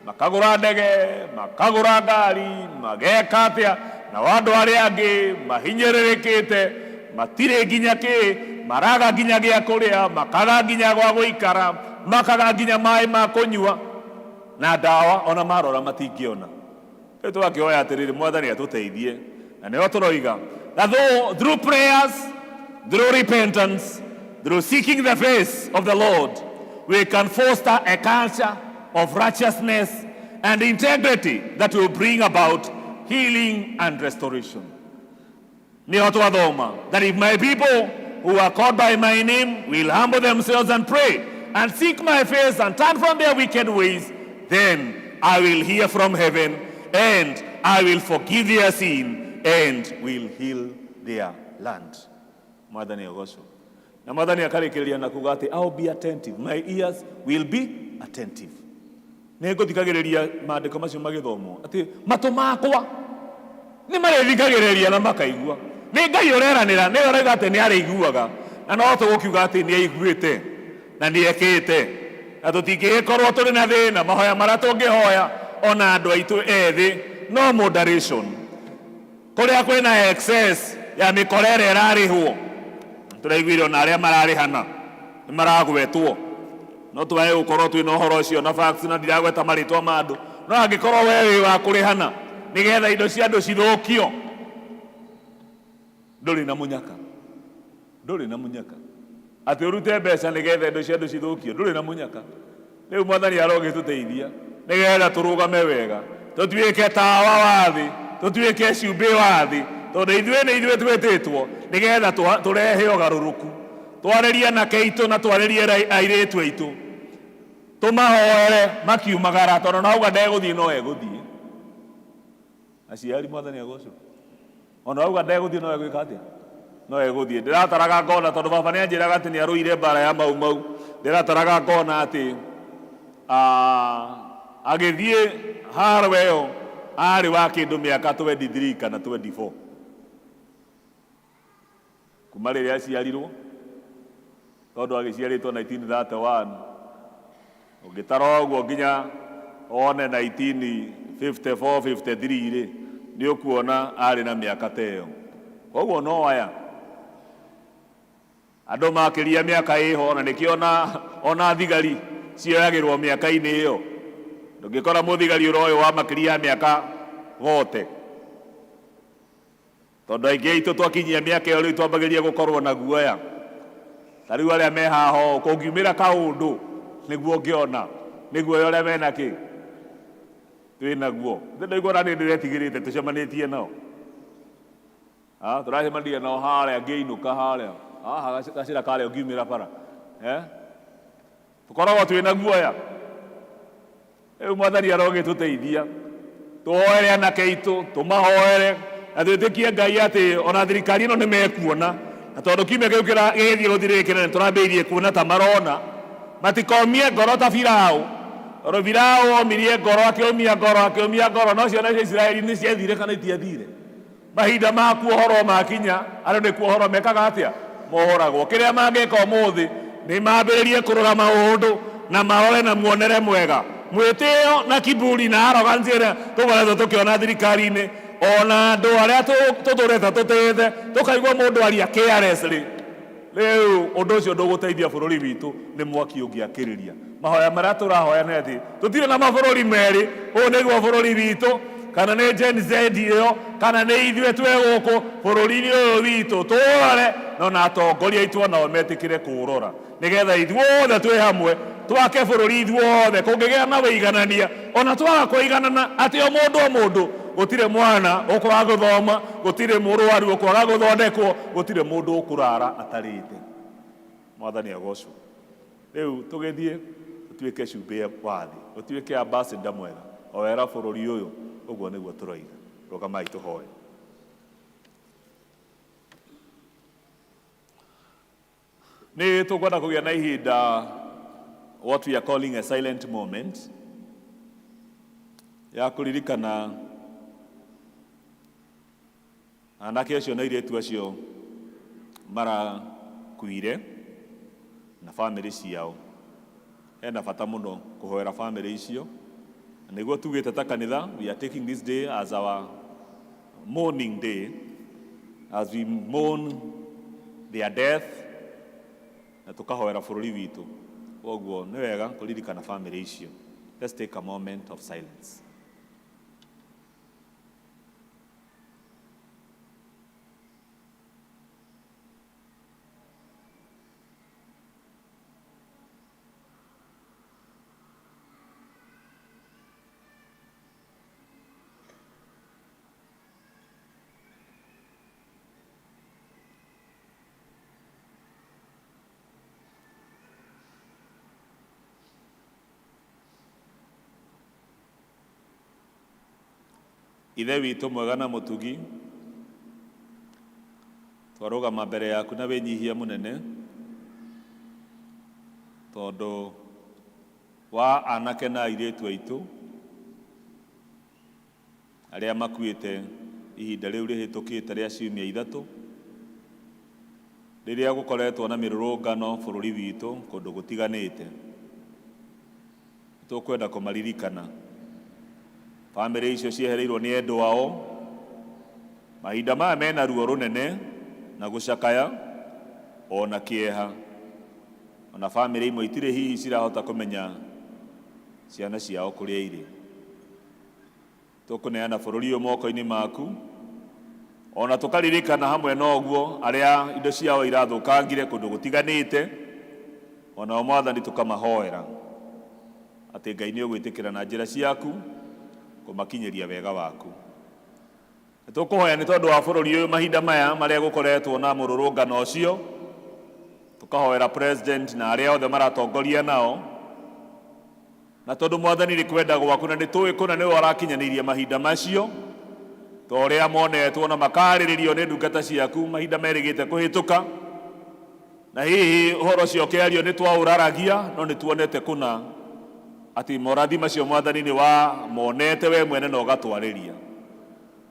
makagũra ndege, makagũra ngari, mageka atĩa, nao andũ arĩa angĩ mahinyĩrĩrĩkĩte matirĩ nginya kĩ, maraga nginya gĩa kũrĩa, makaga nginya gwa gũikara, makaga nginya maĩ ma kũnyua na ndawa ona marora matingĩona. Rĩu tũgakĩhoya atĩrĩrĩ, Mwathani atũteithie, na nĩho tũroiga that through prayers, through repentance, through seeking the face of the Lord, we can foster a culture of righteousness. and integrity that will bring about healing and restoration. Nĩho twathoma that if my people who are called by my name will humble themselves and pray and seek my face and turn from their wicked ways, then I will hear from heaven and I will forgive their sin and will heal their land. Mwathani agocwo. Na Mwathani akarĩkĩrĩria na kuga atĩ, "I'll be attentive. My ears will be attentive." Nĩ ngũthikagĩrĩria maandĩko macio magĩthomwo, atĩ matũ makwa nĩ marĩthikagĩrĩria na makaigua. Nĩ Ngai ũreranĩra, nĩwe ũrauga atĩ nĩ arĩiguaga, na no tũgũkiuga atĩ nĩ aiguĩte na nĩ ekĩte, na tũtingĩgĩkorwo tũrĩ na thĩna. Mahoya marĩa tũngĩhoya ona andũ aitũ ethĩ, no moderation. Kũrĩa kwĩna excess ya mĩkora ĩrĩa ĩrarĩhwo, tũraiguire ona arĩa mararĩhana nĩ maragwetwo, no twage gũkorwo twĩna ũhoro ũcio na facts, na ndiragweta marĩtwa ma andũ, no angĩkorwo we wĩ wa kũrĩhana nĩgetha indo cia andũ cithũkio, ndũrĩ na mũnyaka, ndũrĩ na mũnyaka atĩ ũrute mbeca nĩgetha indo cia andũ cithũkio, ndũrĩ na mũnyaka. Rĩu Mwathani arogĩtũteithia nĩgetha tũrũgame wega, tũtuĩke tawa wa thĩ, tũtuĩke cumbĩ wa thĩ, tondũ ithuĩ nĩ ithuĩ twĩtĩtwo nĩgetha tũrehe ũgarũrũku. Twarĩrie anake aitũ na twarĩrie airĩtu aitũ, tũmahoere makiumagara, tondũ nauga ndegũthiĩ no egũthiĩ. Aciari, Mwathani agocwo. Ona auga ndegũthiĩ no egwĩka atĩa? No egũthiĩ. Ndĩrataraga ngona, tondũ baba nĩ anjĩraga atĩ nĩ arũire mbara ya Mau Mau, ndĩrataraga ngona atĩ agĩthiĩ haro ĩyo arĩ wa kĩndũ mĩaka 23 kana 24 kuma rĩrĩa aciarirwo, tondũ agĩciarĩtwo 1931, ũngĩtara ũguo nginya one 1954 53 rĩ, nĩ ũkuona arĩ na mĩaka ta ĩyo. Koguo no aya andũ makĩria mĩaka ĩho, na nĩkĩo ona thigari cioyagĩrwo mĩaka-inĩ ĩyo. Ndũngĩkora mũthigari ũroywo wa makĩria ya mĩaka gote, tondũ aingĩ aitũ twakinyia mĩaka ĩyo rĩu twambagĩria gũkorwo na guoya. Ta rĩu arĩa me haha ũũ, kũngiumĩra kaũndũ nĩguo ũngĩona nĩ guoya ũrĩa mena kĩ twĩ naguo. Ndaigua ona nĩ ndĩretigĩrĩte tũcemanĩtie nao. Tũracemania nao harĩa ngĩinũka harĩa haha gacĩra karĩa ũngiumĩra bara, eh? Tũkoragwo twĩ na guoya. Rĩu Mwathani arogĩtũteithia, tũhoere anake aitũ, tũmahoere na twĩtĩkie Ngai atĩ ona thirikari ĩno nĩ mekuona, na tondũ kiumia kĩu gĩgĩthiĩ gũthirĩ kĩnene, tũrambĩrĩirie kuona ta marona, matikomie ngoro ta Firaũ, tondũ Firaũ omirie ngoro, akĩũmia ngoro, akĩũmia ngoro, no ciana cia Isiraeli nĩ ciathire kana itiathire? Mahinda ma kuohorwo makinya, andũ nĩ kuohorwo mekaga atĩa? Mohoragwo. Kĩrĩa mangĩka ũmũthĩ nĩ mambĩrĩrie kũrora maũndũ na marore na muonere mwega. Mwĩtĩo na kiburi na arrogance ĩrĩa tũkoretwo tũkĩona thirikari-inĩ, ona andũ arĩa tũtũrĩte tũtĩĩte, tũkaigua mũndũ aria carelessly, rĩu ũndũ ũcio ndũgũteithia bũrũri witũ, nĩ mwaki ũngĩakĩrĩria. Mahoya marĩa tũrahoya nĩ atĩ tũtirĩ na mabũrũri merĩ, ũyũ nĩguo bũrũri witũ, kana nĩ Gen Z ĩyo, kana nĩ ithuĩ twĩ gũkũ bũrũri-inĩ ũyũ witũ, tũũrore, no na atongoria aitũ onao metĩkĩre kũũrora, nĩgetha ithuothe twĩ hamwe twake bũrũri ithuothe kũngĩgĩa na wĩiganania, ona twaga kũiganana, atĩ o mũndũ o mũndũ, gũtirĩ mwana ũkwaga gũthoma, gũtirĩ mũrwaru ũkwaga gũthondekwo, gũtirĩ mũndũ ũkũrara atarĩte. Mwathani agocwo. Rĩu tũgĩthiĩ tũtuĩke cumbĩ wa thĩ, tũtuĩke ambassador mwega oera bũrũri ũyũ, ũguo nĩguo tũroiga. Rũgamai tũhoe. Nĩ tũkwenda kũgĩa na ihinda, what we are calling a silent moment, ya kũririkana anake acio na airĩtu acio marakuire na bamĩrĩ ciao. Hena bata mũno kũhoera bamĩrĩ icio, na nĩguo tugĩte ta kanitha, we are taking this day as our mourning day, as we mourn their death, na tũkahoera bũrũri witũ. Koguo nĩ wega kũririkana bamĩrĩ icio. Let's take a moment of silence. Ithe witũ mwega na mũtugi, twarũgama mbere yaku na wĩnyihia mũnene, tondũ wa anake na airĩtu aitũ arĩa makuĩte ihinda rĩu rĩhĩtũkĩte rĩa ciumia ithatũ, rĩrĩa gũkoretwo na mĩrũrũngano bũrũri witũ kũndũ gũtiganĩte. Tũkwenda kũmaririkana bamĩrĩ icio ciehereirwo nĩ endwa ao, mahinda maya mena ruo rũnene na gũcakaya ona kĩeha, ona bamĩrĩ imwe itirĩ hihi cirahota kũmenya ciana ciao kũrĩa irĩ. Tũkũneana bũrũri ũyũ moko-inĩ maku, ona tũkaririkana hamwe na ũguo arĩa indo ciao irathũkangire kũndũ gũtiganĩte, onao Mwathani tũkamahoera atĩ Ngai nĩ ũgwĩtĩkĩra na njĩra ciaku kũmakinyĩria wega waku. Nĩ tũkũhoya nĩ tondũ wa bũrũri ũyũ mahinda maya marĩa gũkoretwo na mũrũrũngano ũcio, tũkahoera president na arĩa othe maratongoria nao, na tondũ Mwathani nĩ kwenda gwaku na nĩ tũĩ kũna nĩwe ũrakinyanĩirie mahinda macio, ta ũrĩa monetwo na makarĩrĩrio nĩ ndungata ciaku mahinda merĩgĩte kũhĩtũka, na hihi ũhoro ũcio ũkĩario nĩ twaũraragia, no nĩ tuonete kũna atĩ morathi macio Mwathani nĩ wa monete we mwene na ũgatwarĩria.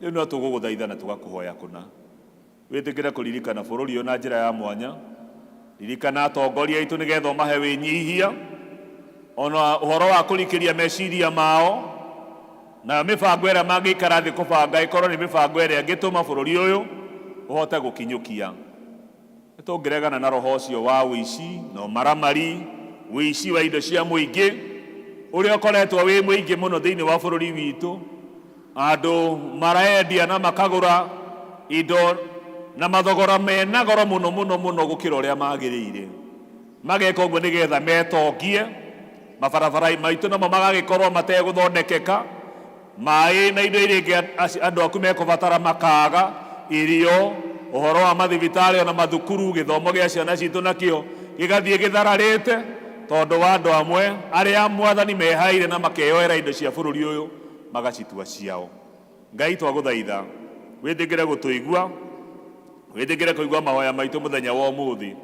Rĩu no tũgũgũthaitha na tũgakũhoya kũna wĩtĩkĩre kũririkana bũrũri ũyũ na njĩra ya mwanya. Ririkana atongoria aitũ nĩgetha ũmahe wĩnyihia, ona ũhoro wa kũrikĩria meciria mao, na mĩbango ĩrĩa mangĩikara thĩ kũbanga ĩkorwo nĩ mĩbango ĩrĩa ĩngĩtũma bũrũri ũyũ ũhote gũkinyũkia. Nĩ tũngĩregana na roho ũcio wa ũici na ũmaramari, ũici wa indo cia mũingĩ ũrĩa ũkoretwo wĩ mũingĩ mũno thĩinĩ wa bũrũri witũ. Andũ marendia na makagũra indo na mathogora mena goro mũno mũno mũno gũkĩra ũrĩa magĩrĩire, mageka ũguo nĩgetha metongie. Mabarabara maitũ namo magagĩkorwo mategũthondekeka, maĩ na indo iria ingĩ andũ aku mekũbatara makaga, irio, ũhoro wa mathibitarĩ ona mathukuru, gĩthomo gĩa ciana citũ nakĩo gĩgathiĩ gĩthararĩte tondũ wa andũ amwe arĩa Mwathani mehaire na makeyoera indo cia bũrũri ũyũ magacitua ciao. Ngai twagũthaitha wĩtĩkĩre gũtũigua, wĩtĩkĩre kũigua mahoya maitũ mũthenya wa ũmũthĩ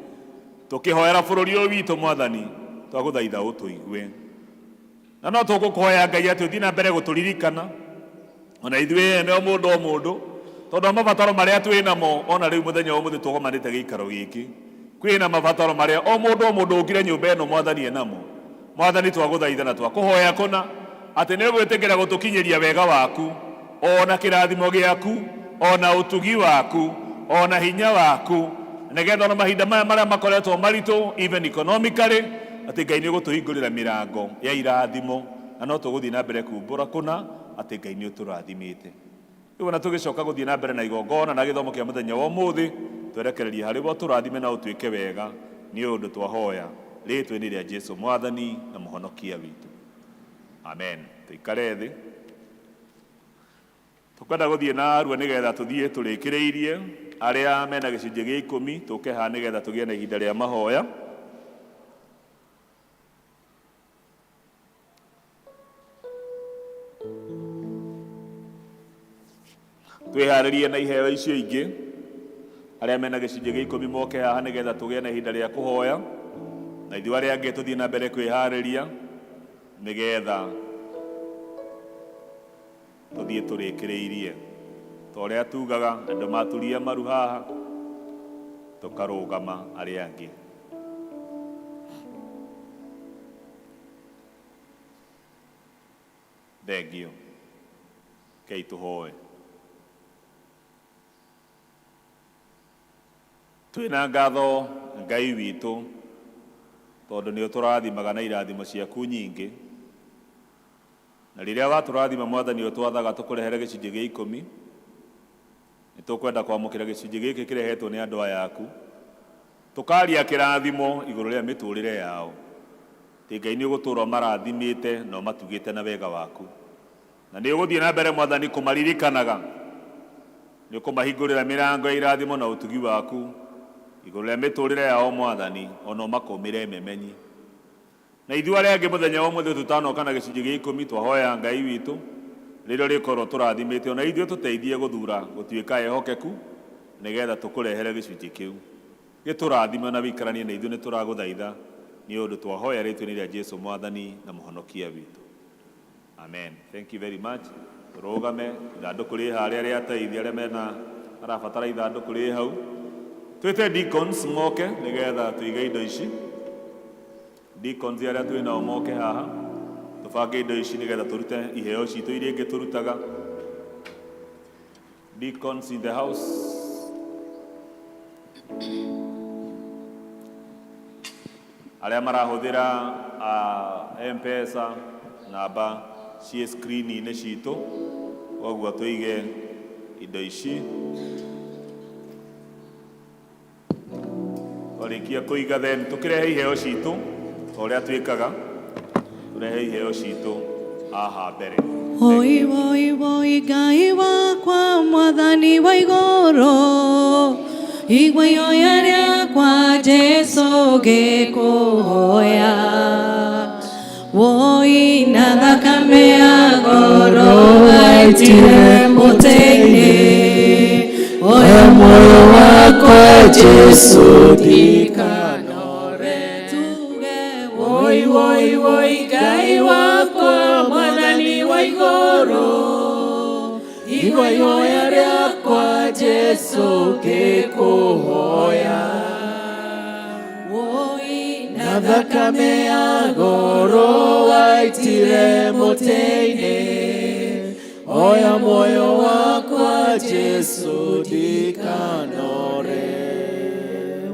tũkĩhoera bũrũri ũyũ witũ. Mwathani twagũthaitha ũtũigue, na no tũgũkũhoya Ngai atĩ ũthiĩ na mbere gũtũririkana ona ithuĩ ene o mũndũ o mũndũ, tondũ wa mabataro marĩa twĩ namo. Ona rĩu mũthenya wa ũmũthĩ tũgomanĩte gĩikaro gĩkĩ, kwĩna mabataro marĩa o mũndũ o mũndũ ũkire nyũmba ĩno Mwathani enamo. Mwathani twagũthaitha na twakũhoya kũna atĩ nĩ ũgwĩtĩkĩra gũtũkinyĩria wega waku, ona kĩrathimo gĩaku, ona ũtugi waku, ona hinya waku, nĩgetha ona mahinda maya marĩa makoretwo maritũ even economically, atĩ Ngai nĩ ũgũtũhingũrĩra mĩrango ya irathimo, na no tũgũthiĩ na mbere kumbũra kũna atĩ Ngai nĩ ũtũrathimĩte. Rĩu ona tũgĩcoka gũthiĩ na mbere na igongona na gĩthomo kĩa mũthenya wa ũmũthĩ, twerekererie harĩ we, ũtũrathime na ũtwĩke wega, nĩ ũndũ twahoya rĩĩtwa-inĩ rĩa Jesu Mwathani na Mũhonokia witũ, amen. Tũikare thĩ, tũkwenda gũthiĩ na arua nĩgetha tũthiĩ tũrĩkĩrĩirie. Arĩa mena gĩcunjĩ gĩa ikũmi tũke haha nĩgetha tũgĩe na ihinda rĩa mahoya. Twĩharĩrie na iheo icio ingĩ. Arĩa mena gĩcunjĩ gĩa ikũmi moke haha nĩgetha tũgĩe na ihinda rĩa kũhoya, na ithuĩ arĩa angĩ tũthiĩ na mbere kwĩharĩria nĩgetha tũthiĩ tũrĩkĩrĩirie ta ũrĩa tugaga andũ maturia maru haha tũkarũgama arĩa angĩ. Thengio. Kei tũhoe. Twĩna ngatho Ngai witũ, tondũ nĩ ũtũrathimaga na irathimo ciaku nyingĩ, na rĩrĩa watũrathima Mwathani ũtwathaga tũkũrehere gĩcunjĩ gĩa ikũmi. Nĩ tũkwenda kwamũkĩra gĩcunjĩ gĩkĩ kĩrehetwo nĩ andũ aya aku, tũkaria kĩrathimo igũrũ rĩa mĩtũrĩre yao, atĩ Ngai nĩ ũgũtũũra ũmarathimĩte na ũmatugĩte na wega waku, na nĩ ũgũthiĩ na mbere Mwathani kũmaririkanaga, nĩ ũkũmahingũrĩra mĩrango ya irathimo na ũtugi waku igũrũ rĩa mĩtũrĩre yao Mwathani, ona ũmakũmĩre memenyi. Na ithuĩ arĩa angĩ mũthenya wa ũmũthĩ tũtanoka na gĩcunjĩ gĩa ikũmi, twahoya Ngai witũ Rĩrĩa ũrĩkorwo tũrathimĩte ona ithuĩ tũteithie gũthura gũtuĩka ehokeku nĩgetha tũkũrehere gĩcunjĩ kĩu. Gĩtũrathime na wĩikaranie na ithuĩ nĩ tũragũthaitha nĩ ũndũ twahoya rĩtwa-inĩ rĩa Jesu Mwathani na Mũhonokia witũ. Amen. Thank you very much. Tũrũgame, ithandũkũ rĩ harĩa rĩa teithia arĩa mena marabatara ithandũkũ rĩ hau. Twĩte deacons moke nĩgetha tũige indo ici. Deacons arĩa twĩ nao moke haha tũbange indo ici nĩgetha tũrute iheo citũ iria ingĩ tũrutaga. Deacons in the house. Arĩa marahũthĩra uh, M-Pesa namba ciĩ screen-inĩ citũ koguo tũige indo ici twarĩkia kũiga then tũkĩrehe iheo citũ ta ũrĩa twĩkaga tũrehe iheo citũ haha mbere Oi woi woi Ngai wakwa mwathani wa igũrũ igua ihoya rĩakwa Jesũ ngĩkũhoya woi na thakame ya goro waitire mũtĩ-inĩ oya muoyo wakwa Jesũ ndikanore tuge woi woi woi Ngai wakwa mwathani wa igũrũ igua ihoya rĩakwa Jesũ ngĩkũhoya woi na thakame ya goro waitire mũtĩ-inĩ oya muoyo wakwa Jesũ ndikanore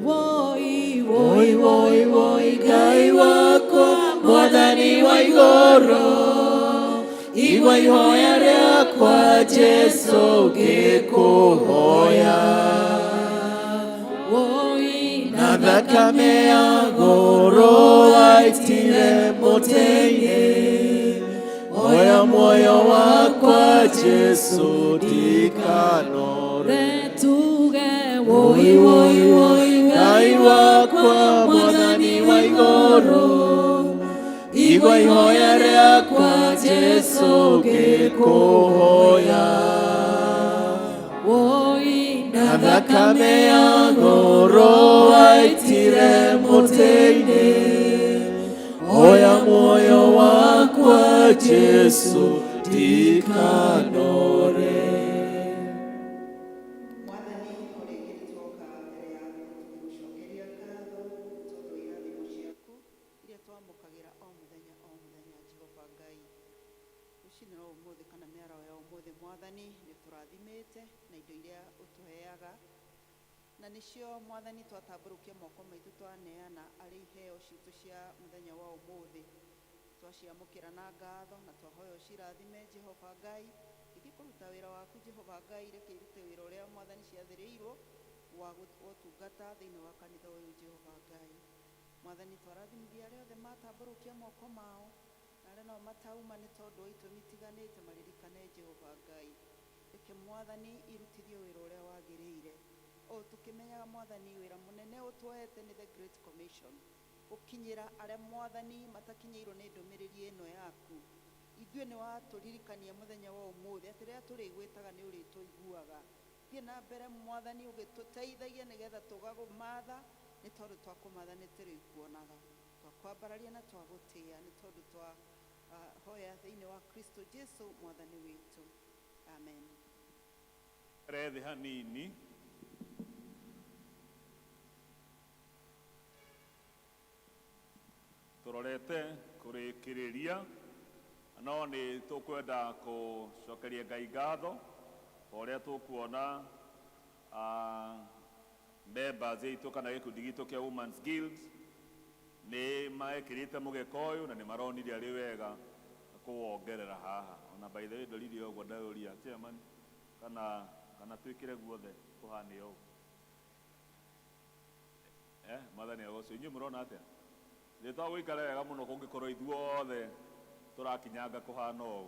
woi woi woi woi Ngai wakwa mwathani wa igũrũ igua ihoya rĩakwa Jesũ ngĩkũhoya woi na thakame ya goro waitire mũtĩ-inĩ oya muoyo wakwa Jesũ ndikanore tuge woi woi woi Ngai wakwa mwathani wa igũrũ igua ihoya rĩakwa Jesũ ngĩkũhoya woi na thakame ya goro waitire mũtĩ-inĩ oya muoyo wakwa Jesũ ndikanore Mwathani o rĩngĩ nĩ twoka mbere yaku tũgĩgũcokeria ngatho nĩ tondũ wa irathimo ciaku iria twamũkagĩra o mũthenya o mũthenya Jehova Ngai. Rũcinĩ rwa ũmũthĩ kana mĩaraho ya ũmũthĩ Mwathani nĩ ũtũrathimĩte na indo iria ũtũheaga na nĩcio Mwathani twatambũrũkia moko maitũ twaneana arĩ iheo citũ cia mũthenya wa ũmũthĩ twaciamũkĩra na ngatho na twahoya ũcirathime Jehova Ngai ithiĩ kũruta wĩra waku Jehova Ngai reke irute wĩra ũrĩa Mwathani ciathĩrĩirwo wa ũtungata thĩinĩ wa kanitha ũyũ Jehova Ngai. Mwathani twarathimithia arĩa othe matambũrũkia moko mao na arĩa nao matauma nĩ tondũ wa itũmi itiganĩte maririkane Jehova Ngai. Reke Mwathani irutithio wĩra ũrĩa wagĩrĩire. O tũkĩmenyaga Mwathani wĩra mũnene ũtwoete nĩ the Great Commission gũkinyĩra arĩa Mwathani matakinyĩirwo nĩ ndũmĩrĩri ĩno yaku. Ithuĩ nĩ watũririkania mũthenya wa ũmũthĩ atĩ rĩrĩa tũrĩgwĩtaga nĩ ũrĩtũiguaga. Thiĩ na mbere Mwathani ũgĩtũteithagia nĩgetha tũgagũmatha nĩ tondũ twakũmatha nĩ tũrĩkuonaga. Twakwambararia na twagũtĩa nĩ tondũ twahoya thĩinĩ wa Kristo Jesu Mwathani witũ. Amen. Rethi hanini tũrorete kũrĩkĩrĩria no nĩ tũkwenda kũcokeria Ngai ngatho ta ũrĩa tũkuona members aitũ kana gĩkundi gitũ kĩa Women's Guild nĩ mekĩrĩte mũgeka ũyũ na nĩ maronire arĩ wega kũwongerera haha ona by the way ndorire ũguo ndauria chairman kana kana twĩkĩre guothe kũhane ũũ eh mwathani agocwo inyuĩ mũrona atĩa nĩ twagũikara wega mũno kũngĩkorwo ithuothe tũrakinyanga kũhana ũũ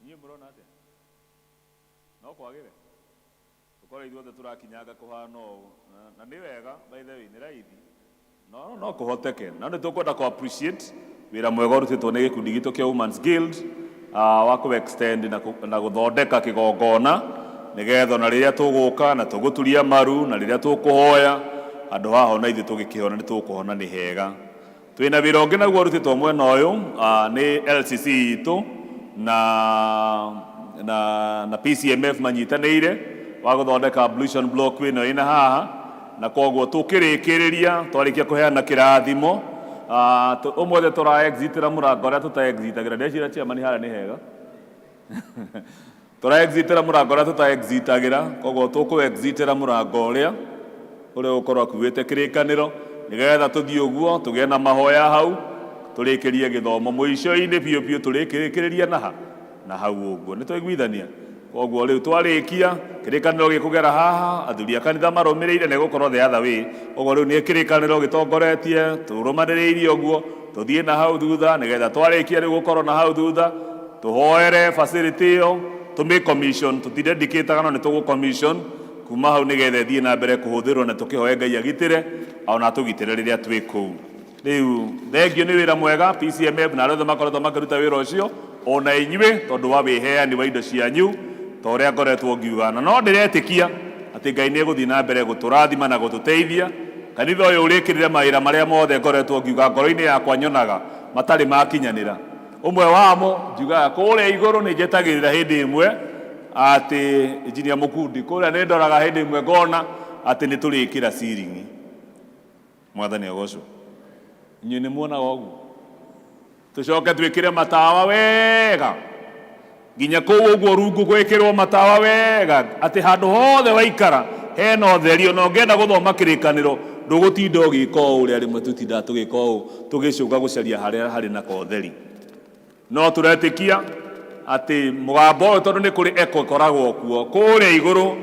inyuĩ mũrona atĩa no kwagĩre tũkorwo ithuothe tũrakinyanga kũhana ũũ na nĩ wega by the way nĩ raithi no no kũhoteke na nĩ tũkwenda kũ appreciate Wĩra mwega ũrutĩtwo nĩ gĩkundi gitũ kĩa Women's Guild wa kũ extend na gũthondeka kĩgongona nĩgetha ona rĩrĩa tũgũka na tũgũturia maru na rĩrĩa tũkũhoya handũ haha ona ithuĩ tũgĩkĩhona nĩ tũkũhona nĩ hega. Twĩna wĩra ũngĩ naguo ũrutĩtwo mwena ũyũ nĩ LCC itũ na PCMF manyitanĩire wa gũthondeka ablution block ĩno ĩna haha, na koguo tũkĩrĩkĩrĩria twarĩkia kũheana kĩrathimo ũmũthĩ tũra exitĩra mũrango ũrĩa tũta exitagĩra. Ndeciria chairman harĩa nĩ hega. Tũra exitĩra mũrango ũrĩa tũta exitagĩra, koguo tũkũ exitĩra mũrango ũrĩa ũgũkorwo akuĩte kĩrĩkanĩro nĩgetha tũthiĩ ũguo tũgĩe na mahoya hau tũrĩkĩrie gĩthomo mũico-inĩ biũ biũ tũrĩkĩrĩria na hau ũguo nĩ twaiguithania. Koguo rĩu twarĩkia kĩrĩkanĩro gĩkũgera haha, athuri a kanitha marũmĩrĩire nĩ gũkorwo the other way. Koguo rĩu nĩ kĩrĩkanĩro gĩtongoretie tũrũmanĩrĩirie ũguo tũthiĩ na hau thutha nĩgetha twarĩkia rĩu gũkorwo na hau thutha tũhoere facility ĩyo tũmĩ commission tũtidedicataga no nĩ tũgũ commission kuma hau nĩgetha ĩthiĩ na mbere kũhũthĩrwo na tũkĩhoe Ngai agitĩre ona atũgitĩre rĩrĩa twĩ kũu. Rĩu thengio nĩ wĩra mwega PCMF na arĩa othe makoretwo makĩruta wĩra ũcio ona inyuĩ tondũ wa wĩheani wa indo cianyu ta ũrĩa ngoretwo ngiuga, na no ndĩretĩkia atĩ Ngai nĩ egũthiĩ na mbere gũtũrathima na gũtũteithia. Kanitha ũyũ ũrĩkĩrĩre mawĩra marĩa mothe ngoretwo ngiuga ngoro-inĩ yakwa nyonaga matarĩ makinyanĩra. Ũmwe wamo njugaga kũrĩa igũrũ nĩ njetagĩrĩra hĩndĩ ĩmwe atĩ Engineer Mũkundi kũrĩa nĩ ndoraga hĩndĩ ĩmwe ngona atĩ nĩ tũrĩkĩra ciringi. Mwathani agocwo. Inyuĩ nĩ muonaga ũguo? Tũcoke twĩkĩre matawa wega nginya kũu ũguo rungu gwĩkĩrwo matawa wega atĩ handũ hothe waikara hena ũtheri, ona ũngĩenda gũthoma kĩrĩkanĩro ndũgũtinda ũgĩka ũũ ũrĩa rĩmwe tũtindaga tũgĩka ũũ tũgĩcũnga gũcaria harĩa harĩ na kotheri. No tũretĩkia atĩ mũgambo ũyũ tondũ nĩ kũrĩ echo ĩkoragwo kuo kũrĩa igũrũ,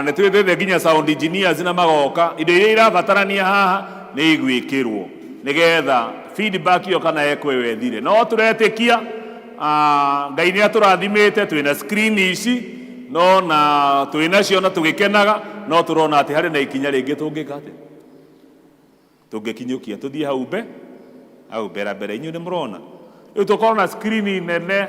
nĩ twĩtĩte nginya sound engineers na magoka, indo iria irabatarania haha nĩ igwĩkĩrwo nĩgetha feedback ĩyo kana echo ĩyo ĩthire. No tũretĩkia Ngai nĩ atũrathimĩte twĩna screen ici no na twĩnacio na tũgĩkenaga, no tũrona atĩ harĩ na ikinya rĩngĩ tũngĩka atĩa tũngĩkinyũkia tũthiĩ hau hau mbere mbere. Inyuĩ nĩ mũrona rĩu tũkorwo na screen nene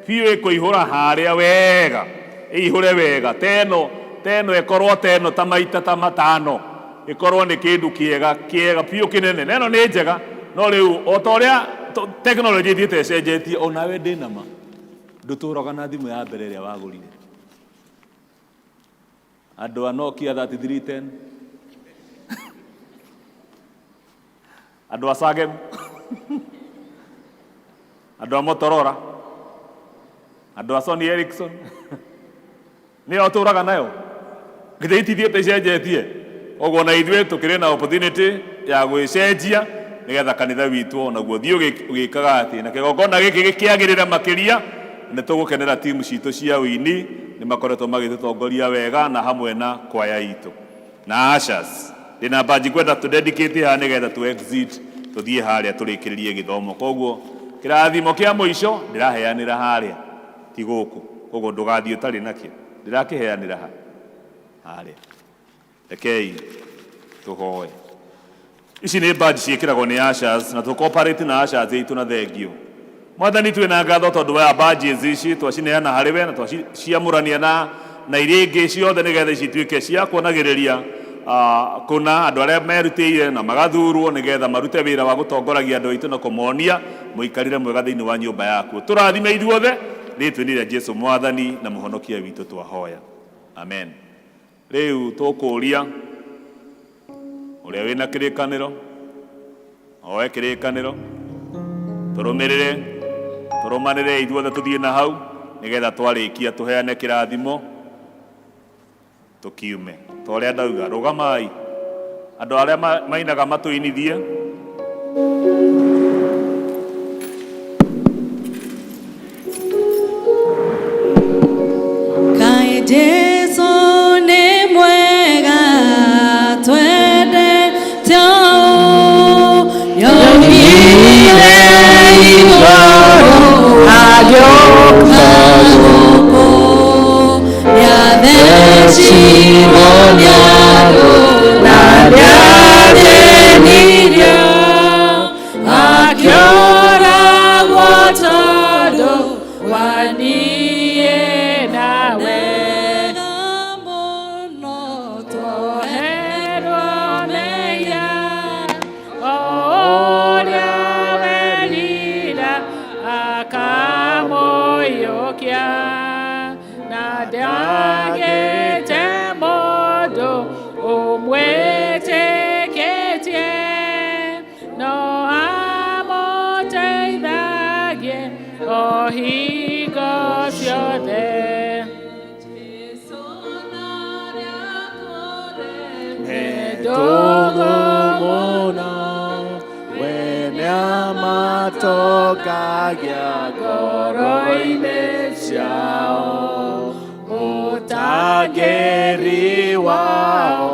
biũ ĩkũihũra harĩa wega, ĩihũre wega teno teno ĩkorwo teno ta maita ta matano, ĩkorwo nĩ kĩndũ kĩega kĩega biũ kĩnene, na ĩno nĩ njega. No rĩu o ta ũrĩa tekinoronjĩ ĩthiĩte ĩcenjetie, onawe ndĩna ma ndũtũraga na thimũ ya mbere ĩrĩa wagũrire. Andũ a Nokia 3310, andũ a Sagem, andũ a Motorola, andũ a Sony Ericsson, nĩyo ũtũraga nayo githĩ itithiĩte icenjetie. Koguo na ithuĩ tũkĩrĩ na opportunity ya gwĩcenjia nĩgetha kanitha witũ onaguo thiĩ ũgĩkaga atĩ na kĩgongona gĩkĩ gĩkĩagĩrĩra makĩria. Nĩ tũgũkenera timu citũ cia ũini, nĩ makoretwo magĩtũtongoria wega na hamwe na kwaya itũ na ushers. Ndĩna badge kwenda tũ dedicate haha nĩgetha tũ exit tũthiĩ harĩa tũrĩkĩrĩrie gĩthomo. Koguo kĩrathimo kĩa mũico ndĩraheanĩra harĩa ti gũkũ, koguo ndũgathiĩ ũtarĩ nakĩo, ndĩrakĩheanĩra ha harĩa. Rekei tũhoe. Ici nĩ badge ciĩkĩragwo nĩ ushers na tũ cooperate na ushers itũ na thengio. Mwathani, twĩna ngatho tondũ wa badges ici twacineana harĩ we na twaciamũrania na iria ingĩ ciothe nĩgetha ici ituĩke cia kuonagĩrĩria kũna andũ arĩa merutĩire na magathurwo nĩgetha marute wĩra wa gũtongoragia andũ aitũ na kũmonia mũikarĩre mwega thĩinĩ wa nyũmba yaku. Tũrathime ithuothe rĩtwa-inĩ rĩa Jesu Mwathani na Mũhonokia witũ twahoya, amen. Rĩu tũkũria ũrĩa wĩna kĩrĩkanĩro oe kĩrĩkanĩro, tũrũmĩrĩre tũrũmanĩre ithuothe tũthiĩ na hau nĩgetha twarĩkia tũheane kĩrathimo tũkiume. Ta ũrĩa ndauga, rũgamai andũ arĩa mainaga matũinithie. Kaĩ Jesu nĩ mwega, twendete ũũ, nĩoimire igũrũ agĩũka gũkũ, nĩathecirwo nĩ andũ na nĩathĩnirio. Hingo ciothe. Ndũgũ mũno we nĩamatongagia ngoro-inĩ ciao, mũtangĩri wao.